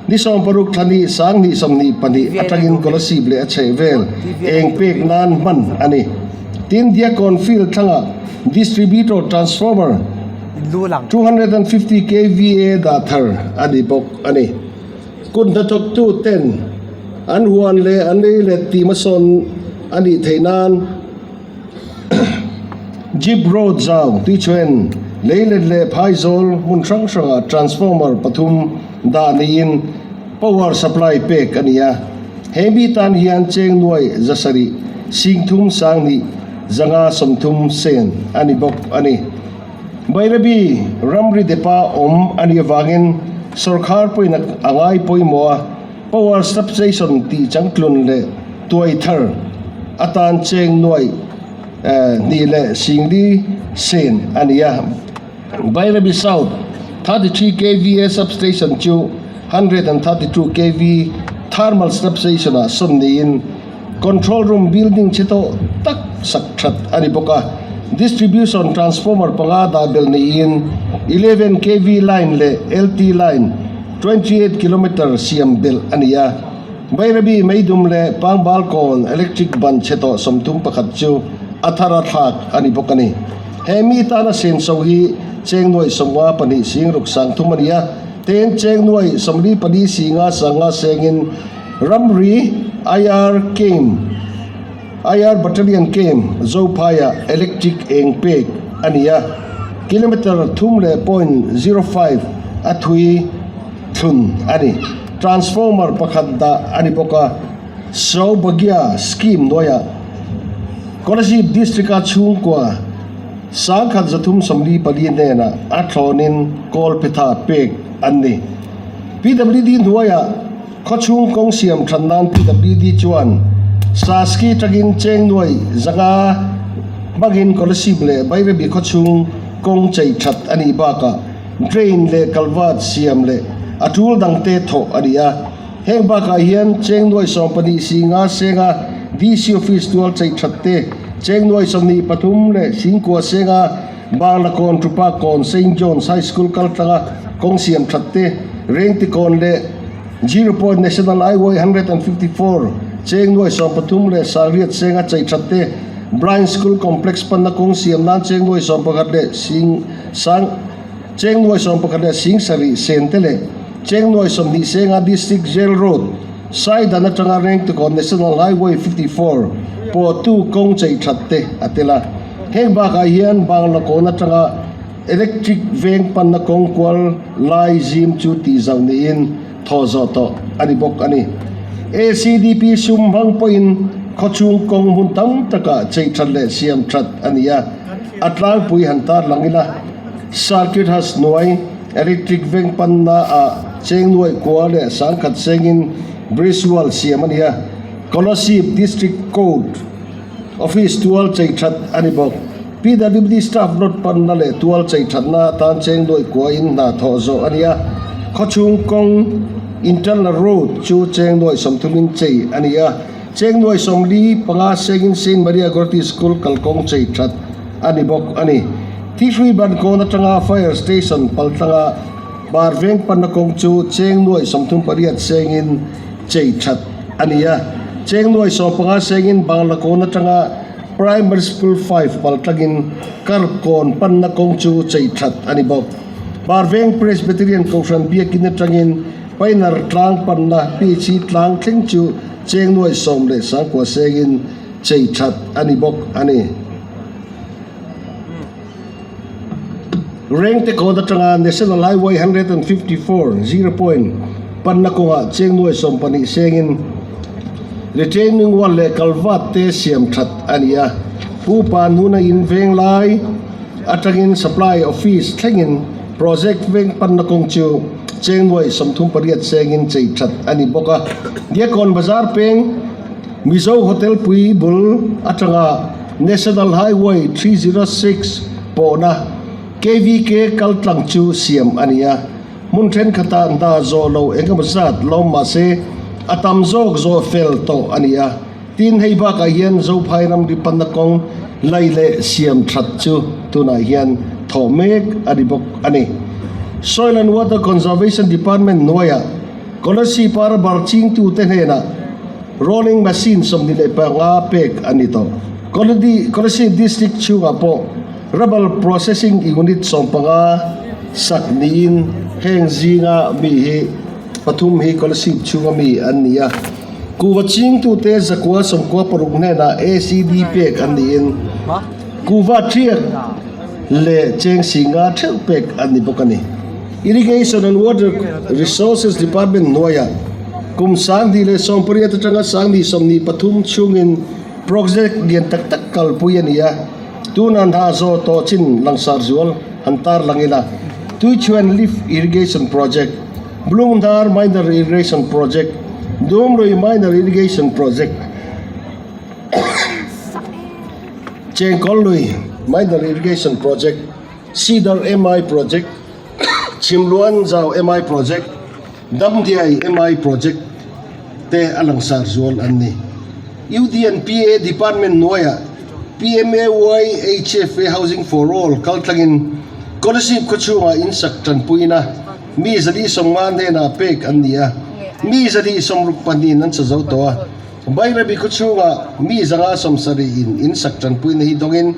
Speaker 3: Ni 60 thla ni 2022 atangin Kolasib leh a chheh vel eng pek nan hman a ni. Tin, Diakon Field thlangah distributor transformer 250 kVA dah thar a ni bawk a ni. Kut hnathawktu ten an huan leh an ei let tih hmasawn a nih theih nan Jeep road zau tuichhuain leilet leh phaizawl hmun hrang hrangah transformer pathum dah niin power supply pek a ni a. He mi tan hian cheng nuai zasarih singthum sanghnih zanga 30 sen a ni bawk a ni. Bairabi ramri depa awm a nih avangin sawrkhar pawhin a ngai pawimawh a, power substation tih changtlun leh tuai thar atan cheng nuaih hnih leh singli sen a ni a. Bairabi South 33 kva substation chu 132 kv thermal substation-ah sawn niin, Control room building chhe tawh tak sak that a ni bawk a, distribution transformer panga dah belh niin 11 kv line leh LT line 28 kilometre siam belh a ni a. Bairabi Meidum leh Pangbalkawn electric ban chhe tawh 31 chu a thar a thlak a ni bawk a ni. He mi tana senso hi cheng nuaih sawmnga pahnih sing ruk sang thum a ni a, ten cheng nuaih 44 singa sanga sengin Ramri IR Camp, IR Battalion Camp, Zophaiah electric eng pek a ni a, kilometre thum leh point zero five a thui thlun a ni. Transformer pakhat dah a ni bawk a, Saubhagya Scheme hnuaiah Kolasib District-a chhungkua 1034 hnenah a thlawnin kawlphetha pek an ni. PWD hnuaiah Khawchhung kawng siam that nan PWD chuan Saski tangin cheng nuai zanga hmangin Kolasib leh Bairabi khawchhung kawng chei that a nih bakah drain leh culvert siam leh a tul dangte thawh a ni a. Heng bakah hian cheng nuai 12 singa senga DC office tual chei that te, cheng nuai 23 leh singkua senga Bangla kawn Tupa kawn Saint John's High School kal tlanga kawng siam that te, Rengti kawn leh Zero Point National Highway 154 cheng nuai 13 leh sangriat senga chei that te, Blind School Complex panna kawng siam nan cheng nuai 11 leh sing sang cheng nuai 11 leh sing sarih sen te leh cheng nuai 20 senga District Jail Road Saidan atanga Rengti kawn National Highway 54 pawhtu kawng chei that te a tel a. Heng bakah hian Bangla kawn atanga electric veng panna kawng kual lai zim chu tih zauh niin thaw zawh tawh a ni bawk a ni. ACDP sum hmang pawhin khawchhung kawng hmun tam takah chei that leh siam that a ni a, a tlangpui han tar lang ila Circuit House hnuai electric veng panna ah cheng nuaih kua leh sangkhat sengin bridge wall siam a ni a, Kolasib District Court Office tual chei that a ni bawk. PWD staff lot panna leh tual chei thatna atan cheng nuaih kua in hna thawh zawh a ni a. Khawchhung kawng, internal road, chu cheng nuaih 30 in chei a ni a. Cheng nuaih 45 sengin Saint Maria Goretti School kalkawng chei that a ni bawk a ni. Thihrui ban kawn atanga Fire Station paltlanga bar veng panna kawng chu cheng nuaih 38 sengin chei that a ni a. Cheng nuai 15 sengin Bangla kawn atanga Primary School 5 paltlangin kar kawn panna kawng chu chei that a ni bawk. Barveng Presbyterian Kohhran Biakin atangin Painar tlang panna PC tlang thleng chu cheng nuai 19 sengin chei that a ni bawk a ni. Rengte kawn atanga National Highway 154, Zero Point, panna kawngah cheng nuai 12 sengin retaining wall leh culvert te siam that a ni a. Pu Panhuna in veng lai atangin Supply Office thlengin project veng panna kawng chu cheng nuai 38 sengin chei that a ni bawk a. Diakkawn Bazar peng Mizo Hotel pui bul atanga National Highway 306 pawhna KVK kal tlang chu siam a ni a, hmun thenkhatah hna zawh lo eng emaw zat lawm mah se a tam zawk zawh fel tawh a ni a, tin hei bakah hian Zophai ramri panna kawng lai leh siam that chu tunah hian thawh mek a ni bawk a ni. Soil and Water Conservation Department hnuaiah Kolasib rubber chingtute hnenah Rolling machine 25 pek a ni tawh. Kolasib District chhungah pawh Rubber Processing Unit 15 sak niin heng zinga mi hi. pathum hi Kolasib chhunga mi an ni a, kuhva chingtute zakua sawmkua paruk hnenah ACD pek an niin kuhva thiak leh cheng singa theuh pek an ni bawk a ni. Irrigation and Water Resources Department hnuaiah kum sanghnih leh sawmpariat atanga sanghnih 23 chhungin project lian tak tak kalpui a ni a, tuna hna zawh tawh chin langsar zual han tar lang ila, Tuichhuan Lift Irrigation Project, Blungdar Minor Irrigation Project, Dumrui Minor Irrigation Project, Chengkawl Lui Minor Irrigation Project, Cedar MI Project, Chhimluan Zau MI Project, Damdiai MI Project te a langsar zual an ni. UDNPA Department hnuaiah PMAY HFA Housing for All kaltlangin Kolasib khawchhungah in sak tanpuina mi 150 hnenah pek an ni a, mi 162 in an sa zo tawh a. Bairabi khawchhungah mi 170 in in sak tanpuina hi dawngin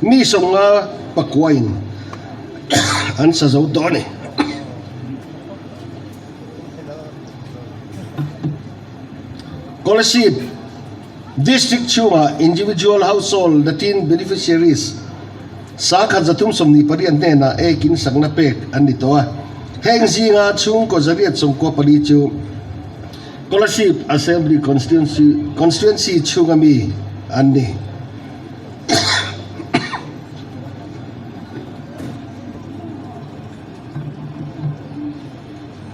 Speaker 3: mi 50 pakuain an sa zo tawh a ni. Kolasib District chhungah Individual Household Latin Beneficiaries 1328 hnenah ekin sakna pek an ni tawh a. Heng zinga chhungkaw 894 chu Kolasib Assembly Constituency Constituency chhunga mi an ni.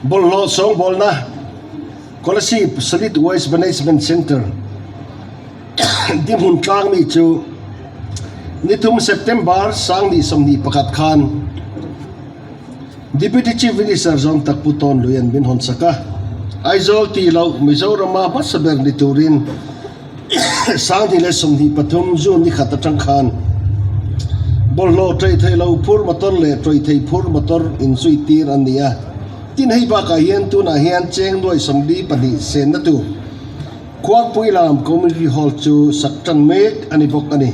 Speaker 3: Bawlhhlawh sawngbawlna Kolasib Solid Waste Management Centre dinhmun tlang mi chu nithum September 2021 khan Deputy Chief Minister zawm tak Pu Tawn Lui an min hawn sak a, Aizawl tih loh Mizorama hmasa ber ni turin 2023 June ni khat atang khan bawlhhlawh ṭaih theih loh phur motor leh ṭawih thei phur motor inzui tir an ni a. Tin hei bakah hian tunah hian cheng nuai 42 senna tur Khuangpui lam Community Hall chu sak ṭan mek a ni bawk a ni.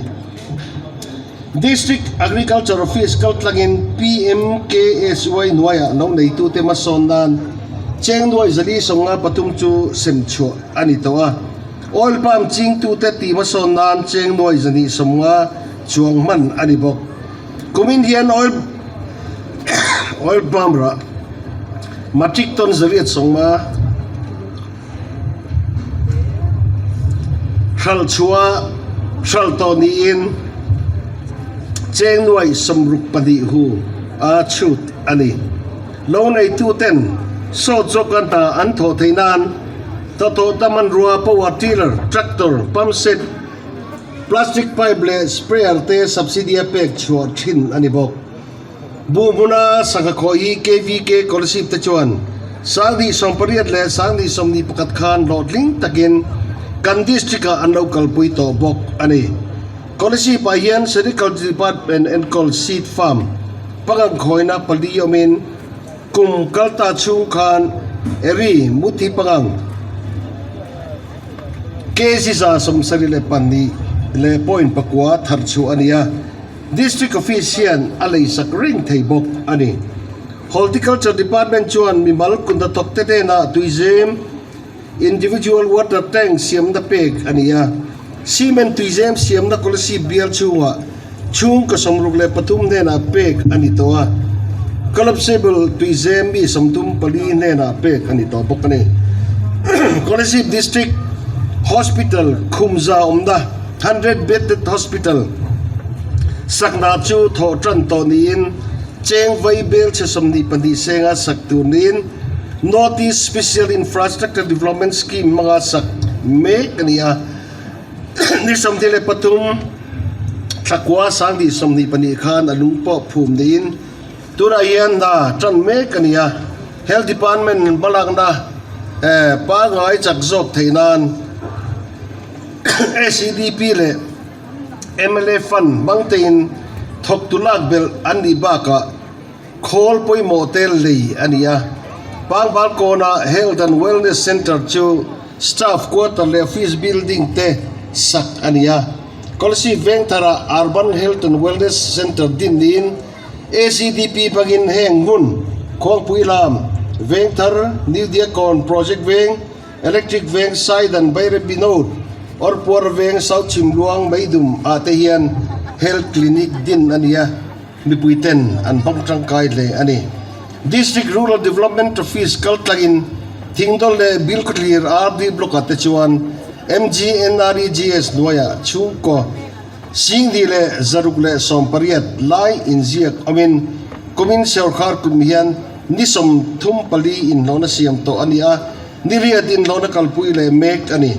Speaker 3: District Agriculture Office kaltlangin PMKSY hnuaiah lo neitute hmasawn nan cheng nuai 453 chu sem chhuah a ni tawh a. Oil palm chingtute tih hmasawn nan cheng nuai 150 chuang hman a ni bawk. Kumin hian oil oil palm rah matric ton 850 Hralh chhuah hralh tawh niin cheng nuai 62 hu a chhut a ni. Lo neituten sawt zawk a hna an thawh theih nan tawtawta hmanrua power tiller, tractor, pump set, plastic pipe leh sprayer te subsidy a pek chhuah thin a ni bawk. Bu hmuna sangha khawh hi KVK Kolasib te chuan 2018 leh 2021 khan hlawhtling takin kan district-ah an lo kalpui tawh bawk a ni. Kolasib-ah hian Sericulture Department enkawl seed farm pangang khawina pali awmin kum kalta chhung khan Eri Muthi pangang kg 72 leh point pakua thar chhuah a ni a. District Office hian a leisak reng thei bawk a ni. Horticulture Department chuan mimal kunda thawkte hnenah tuizem, Individual Water Tank, siamna pek a ni a. Cement tuizem siamna Kolasib bial chhungah chhungkaw 63 hnenah pek a ni tawh a. Collapsible tuizem mi 34 hnenah pek a ni tawh bawk a ni. Kolasib District Hospital Khumza awmna. Hundred Bedded Hospital sakna chu thawh tan tawh niin cheng vai bel chhe 22 senga sak tur niin North East Special Infrastructure Development Scheme hmanga sak mek a ni a. Ni 23 thlakua 2022 khan a lung pawh phum niin tunah hian hna tan mek a ni a. Health Department hmalakna pangngai chak zawk theih nan SEDP leh mla fund hmang tein thawktu lak belh an nih bakah khawl pawimawh te lei a ni a. Pangbal kawnah Health and Wellness Centre chu staff quarter leh office building te sak a ni a. Kolasib Vengtharah Urban Health and Wellness Centre din niin SEDP hmangin heng hmun Khuangpui lam, Vengthar, New Diakkawn Project Veng, Electric Veng, Saidan, Bairabi North, Awrpuar Veng, South Chhimluang, Meidum ah te hian Health Clinic din a ni a, mipui ten an hmang tangkai hle a ni. District Rural Development Office kal tlangin Thingdawl leh Bilkhawthlir RD Block ah te chuan MGNREGS hnuaiah chhungkaw Singdi leh 618 lai inziak awmin kumin sawrkar kum hian ni 34 inhlawhna siam tawh a ni a, ni riat inhlawhna kalpui leh mek a ni.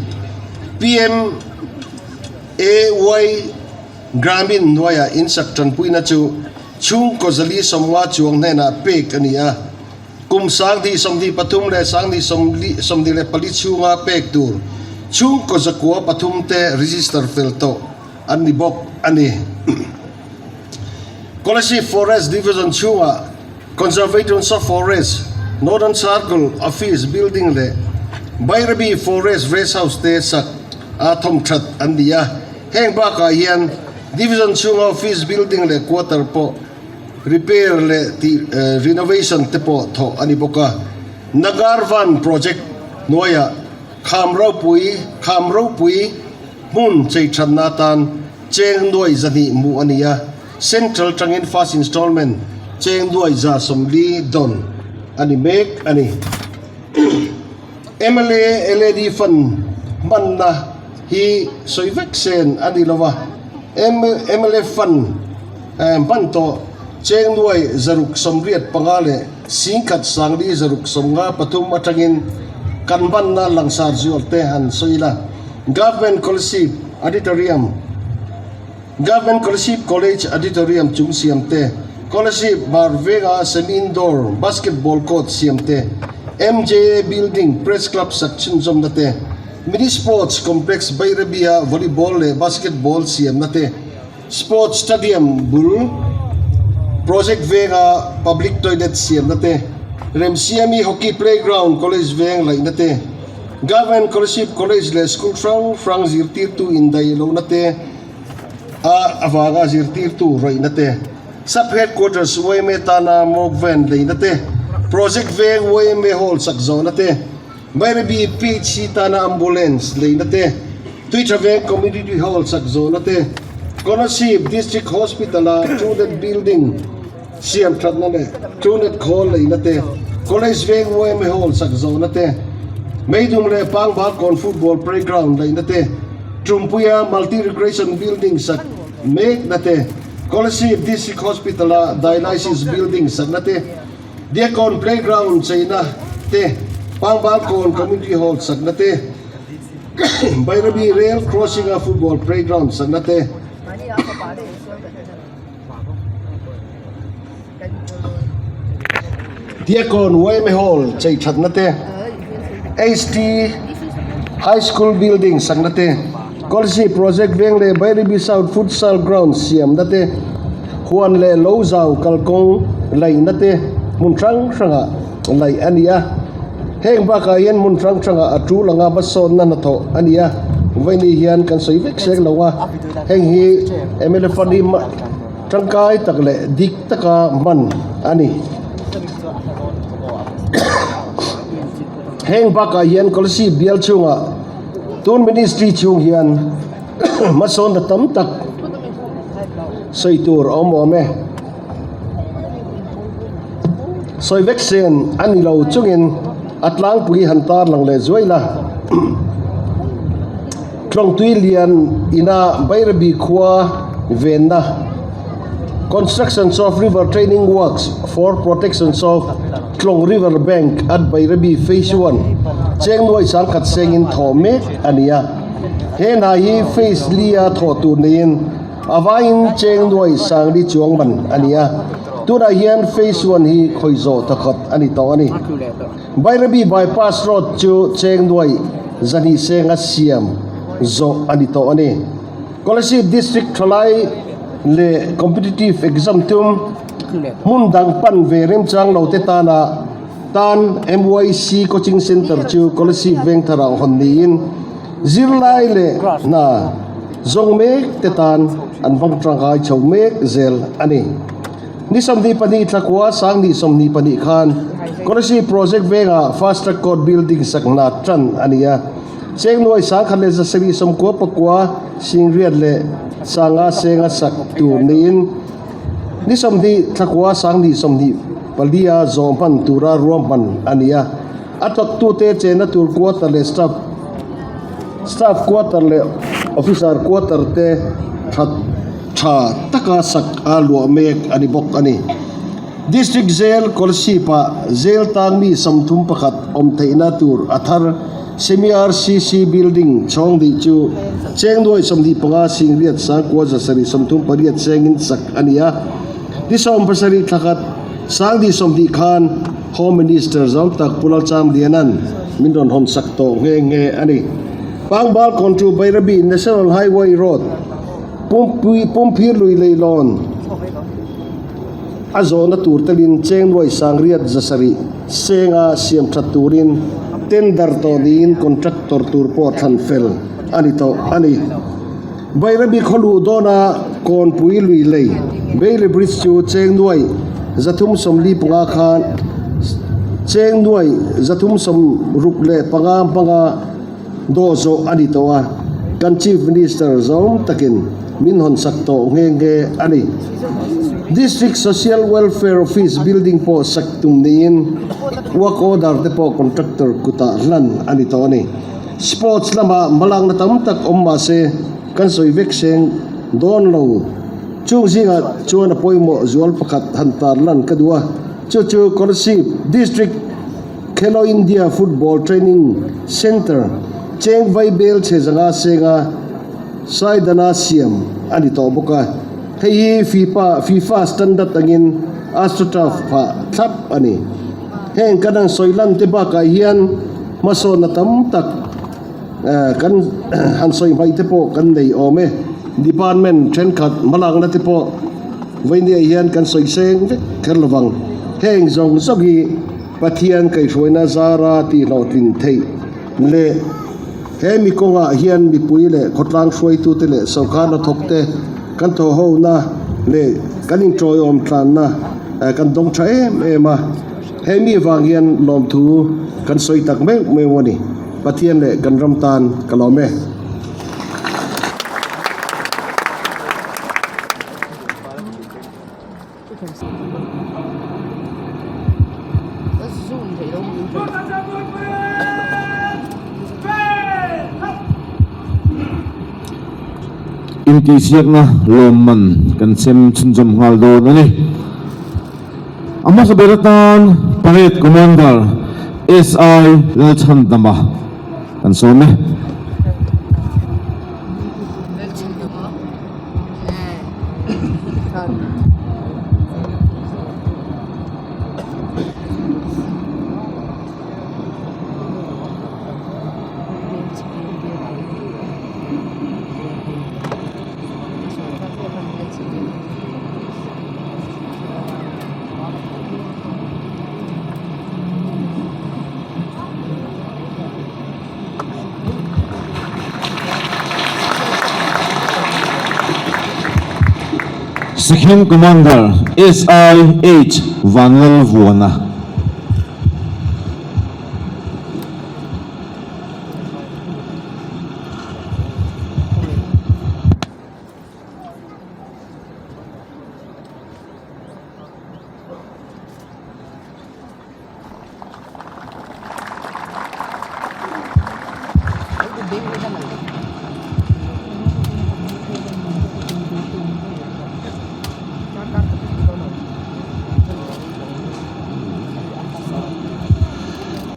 Speaker 3: PMAY Gramin hnuaiah insak tanpuina chu chhungkaw 450 chuang hnenah pek a ni a. Kum 2023 leh 2024 chhunga pek tur chhungkaw 903 te register fel tawh an ni bawk a ni. Kolasib Forest Division chhungah Conservations of Forest, Northern Circle Office Building leh Bairabi Forest Rest House te sak a thawmthat an ni a. Heng bakah hian Division chhunga Office Building leh Quarter pawh Repair leh tih renovation te pawh thawh a ni bawk a. Nagar Van project hnuaiah kham ropui kham ropui hmun chei thatna atan cheng nuai 200 hmuh a ni a. Central tangin first installment cheng nuai 140 dawn a ni mek a ni. Mla LAD fund hmanna hi sawi vek sen a ni lo va, mla fund hman tawh cheng nuai 685 leh 10,000 653 atangin kan hmanna langsar zual te han sawi ila. Government Kolasib Auditorium. Government Kolasib College Auditorium chung siam te, Kolasib Hmar Venga Semi-Indoor Basketball Court siam te, MJA Building Press Club sak chhunzawmna te, Mini Sports Complex Bairabia Volleyball leh Basketball siamna te, Sports Stadium bul Project Venga Public Toilet siamna te, Remsiami Hockey Playground College Veng laihna te, Government Kolasib College leh School hrang hrang zirtirtu indaih lohna te a avanga zirtirtu rawihna te, Sub Headquarters yma tana mock van leina te, Project Veng yma Hall sak zawhna te, Bairabi PHC tana Ambulance leina te, Tuitha Veng Community Hall sak zawhna te, Kolasib District Hospital-a Truenet Building Siam thatna leh Truenet khawl leina te, College Veng yma Hall sak zawhna te, Meidum leh Pangbal Football Playground leina te, Tumpuia Multi Recreation Building sak mekna te, Kolasib District Hospital-a Dialysis Building sakna te, Diakkawn Playground cheina te, Pangbalkawn Community Hall sakna te, Bairabi Rail Crossing-a Football Playground sakna te, Diakkawn yma Hall chei thatna te, HT High School Building sakna te, Kolsi Project veng leh Bairabi South Futsal Ground siamna te, huan leh lo zau kalkawng laihna te hmun hrang hrangah laih a ni a. Heng bakah hian hmun hrang hrangah a tul anga hmasawnna hnathawh a ni a, vawiini hian kan sawi vek sek lo a, heng hi mla fund hi tangkai tak leh dik taka hman a ni. Heng bakah hian Kolasib bial chhungah tun ministry chhung hian hmasawnna tam tak sawi tur a awm awm e. Sawi vek sen a ni lo chungin a tlangpui han tar lang leh zuai la. Tlawngtui lian ina Bairabi khua venna Constructions of River Training Works for Protections of Tlawng River Bank at Bairabi Phase One cheng nuai 10,000 sengin thawh mek a ni a. He hna hi Phase li-a thawh tur neiin A vaiin cheng nuai 40 chuang man a ni a, tunah hian phase one hi khawi zawh thawkhat a ni tawh a ni. Bairabi bypass road chu cheng nuai 200 senga siam zawh a ni tawh a ni. Kolasib District thalai leh competitive exam tum hmun dang pan ve remchang lo te tana tan MYC Coaching Centre chu Kolasib Vengthar-ah hawn niin zirlai leh hna Zawng mek te tan an hmang tangkai chho mek zel a ni. Ni 22 thlakua 2022 khan. Kolasib Project vengah Fast Track Court Building sak hna tan a ni a. Cheng nuai sangkhat leh zasarih sawmkua pakua singriat leh sanga senga sak tur niin ni sawmhnih thlakua sanghnih sawmhnih palia zawh hman tura ruahman a ni a. A thawktute chenna tur quarter leh staff staff quarter leh officer quarter te tha tha taka sak a luah mek a ni bawk a ni. District Jail Kolasib-ah jail tan mi 31 awm theihna tur a thar Semi RCC Building chhawng dih chu cheng nuai 25 singriat sangkua zasarih 38 chengin sak a ni a. Ni 17 thlakhat sangdih 20 khan Home Minister zawng tak Pu Lalchamliana'n min rawn hawn sak tawh nghe nghe a ni. Pangbal Kawntu Bairabi National Highway Road Pumpui Pumphir lui leilawn A zawhna tur telin cheng nuai sangriat zasarih senga siam that turin tender tawh niin contractor tur pawh thlan fel a ni tawh a ni. Bairabi khawluh dawna Kawnpui lui lei Bailey Bridge chu cheng nuai 345 khan cheng nuai 365 hmanga dawh zawh a ni tawh a, kan Chief Minister zawm takin min hawn sak tawh nghe nghe a ni. District Social Welfare Office building pawh sak tum niin work order te pawh contractor kutah hlan a ni tawh a ni. Sports lamah hmalakna tam tak awm mah se kan sawi vek seng dawn lo. Chung zingah chuan a pawimawh zual pakhat han tarlan ka duh a, chu chu Kolasib District Khelo India Football Training Centre, Cheng Vaibel chhe zanga senga Saidana siam a ni tawh bawk a, hei hi FIFA FIFA standard angin AstroTurf phah thlap a ni. Heng kan han sawi lan te bakah hian hmasawnna tam tak kan han sawi hmaih te pawh kan nei awm e. Department thenkhat hmalakna te pawh vawinia hian kan sawi seng vek kher lovang. Heng zawng zawng hi Pathian kaihhruaina zara tihhlawhtlin theih leh he mi kawngah hian mipui leh khawtlang hruaitute leh sorkar hnathawkte kan thawhhona leh kan inṭawiawm tlanna kan dawng ṭha em em a. He mi vang hian lawmthu kan sawi tak meuh meuh a ni. Pathian leh kan ram tan ka lawm e.
Speaker 1: Intihsiakna lawmman kan sem chhunzawm nghal dawn a ni. A hmasa ber atan Parade Commander SI Lalchhandama kan sawm e. Second Commander SIH Vanlalvuana.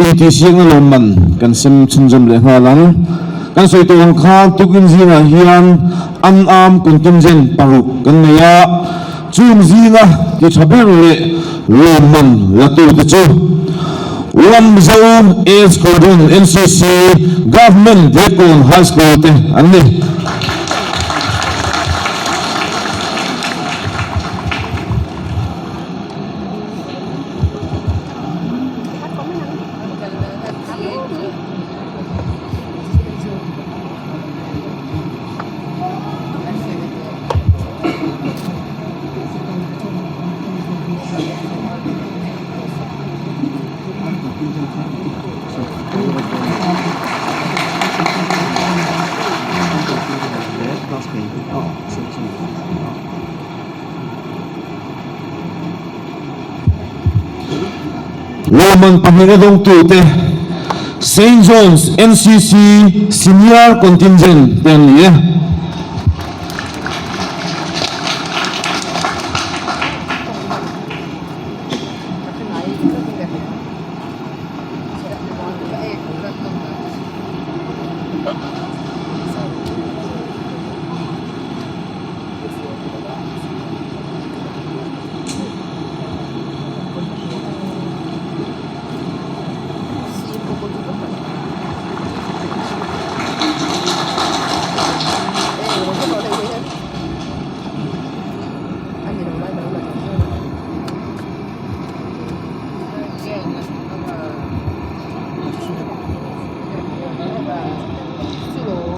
Speaker 1: Intihsiakna lawmman kan sem chhunzawm leh nghal ang. Kan sawi tawh ang khan tukin zingah hian unarmed contingent paruk kan nei a. Chung zinga ti tha ber leh lawmman la tute chu Lamzo A Squadron NCC Government Diakkawn High School te an ni. Lawmman pahnihna dawngtute Saint John's NCC Senior Contingent te an ni e.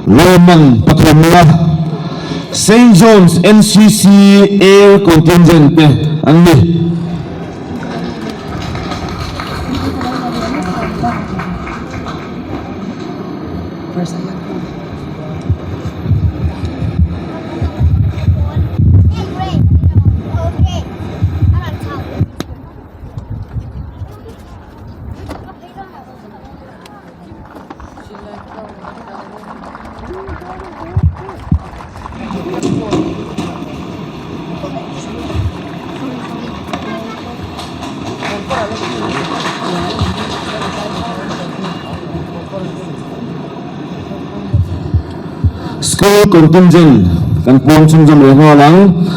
Speaker 1: Lawmman pathumna Saint John's NCC Air Contingent te an ni. School contingent kan puang chhunzawm leh nghal ang.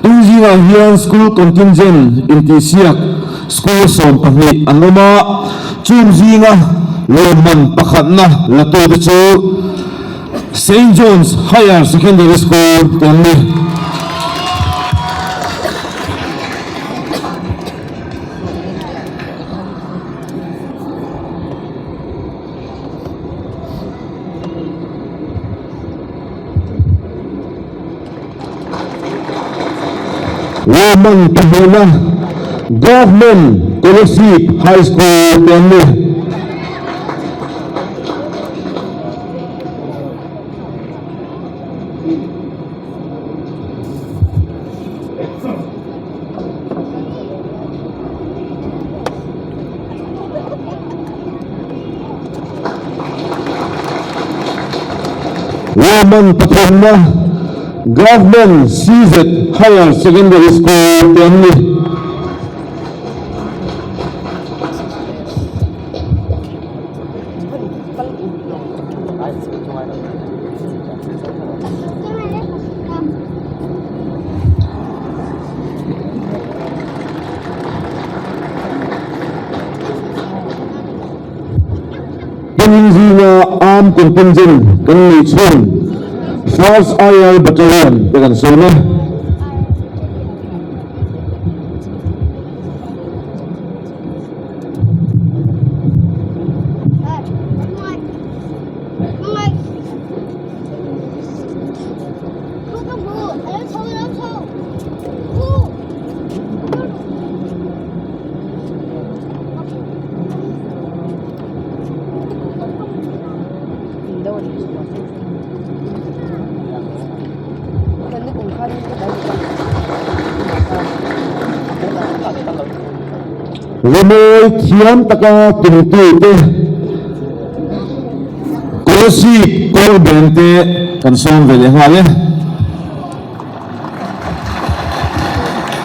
Speaker 1: Tungzingah hian school contingent intihsiak school 12 an awm a, chung zinga lawmman pakhatna la tute chu Saint John's Higher Secondary School te an ni. Roman pahnihna Government Kolasib High School te an ni. Roman pathumna Government CZ Higher Secondary School te an ni. Tunin zinga arm contingent kan nei chhung First IR Battalion te kan sawn a. Rimawi thiam taka tumtute Kolasib kawr beng te kan sawm ve leh nghal e.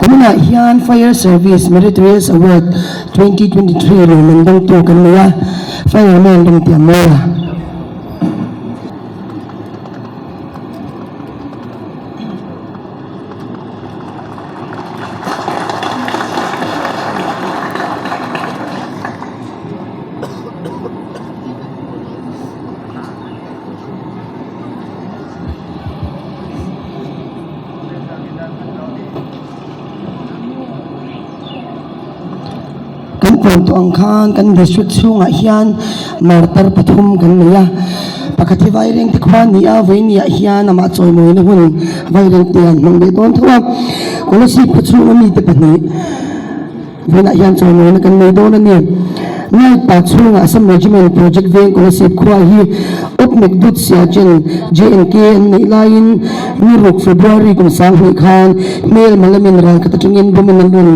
Speaker 2: Tunah hian Fire Service Meritorious Award 2023 lawmman dawngtu kan nei a, Fireman Rengtiam Mawia. Kan puan tawh ang khan kan district chhungah hian martar pathum kan nei a pakhat hi vairengte khua a ni a vawinia hian amah chawimawina hun vairengte an hmang leh dawn tho a kolasib khaw chhunga mite pahnih. Vawiinah hian chawimawina kan nei dawn a ni. Naipa chhunga Assam Regiment Project veng Kolasib khua hi Op Mekdut Siachen JNK an neih laiin ni ruk February kum 2000 khan hmel Malamin ral khat atangin bomb in an rawn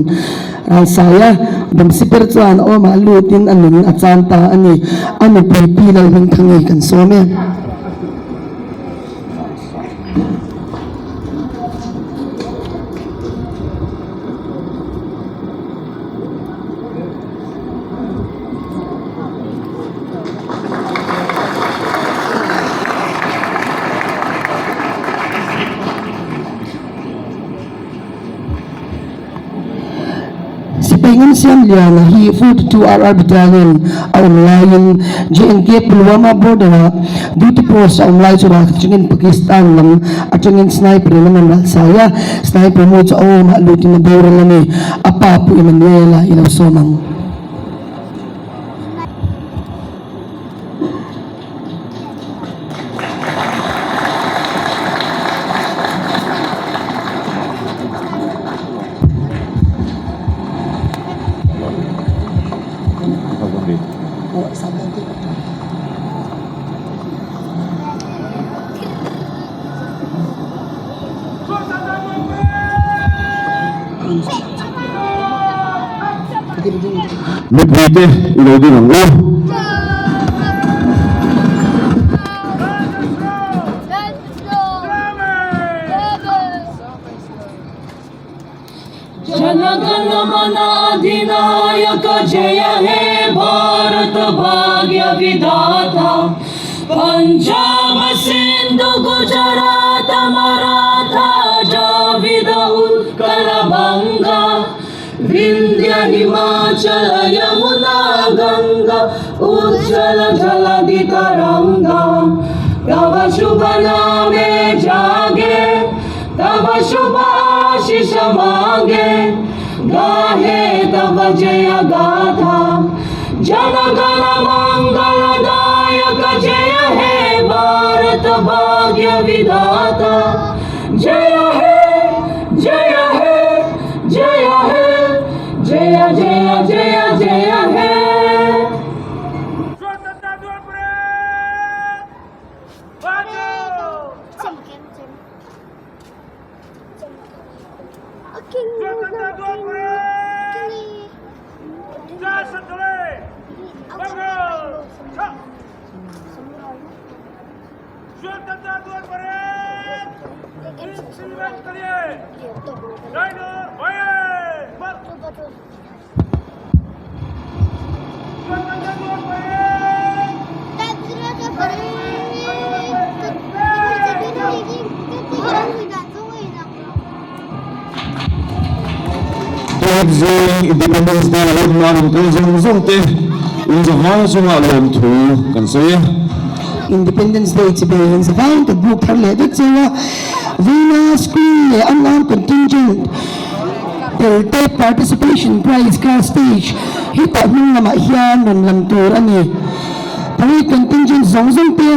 Speaker 2: Ralsaia bomb siper chuan awmah lutin a nun a chan ta a ni. A nupui Pi Lalhmingthangi kan sawm e. Sipai Ngamsiam Liana hi 42 RR Battalion a awm laiin JNK Pulwama border ah duty post a awm lai chu ralkhat atangin Pakistan lam atangin sniper in a man ralsai a, sniper mu chu a awmah lutin a boral a ni. A pa Pu Emmanuel-a i lo sawm ang.
Speaker 1: Mipuite i lo ding ang u. Tun zing Independence Day lawm nan an kal zawng zawng te in zavai chungah lawmthu kan sawi a.
Speaker 2: Independence Day chi ber in zavai kan buk thar leh vek cheu a, vawiina school leh unarmed contingent tel te participation prize kha stage hetah hnung lamah hian rawn lam tur a ni. Parade contingent zawng zawng te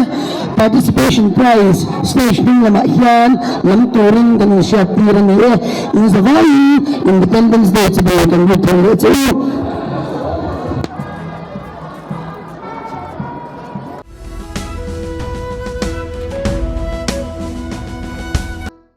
Speaker 2: participation prize stage hnung lamah hian lam turin kan inhriat tir a ni e. In zavaiin Independence Day chibai kan lut thei leh che u.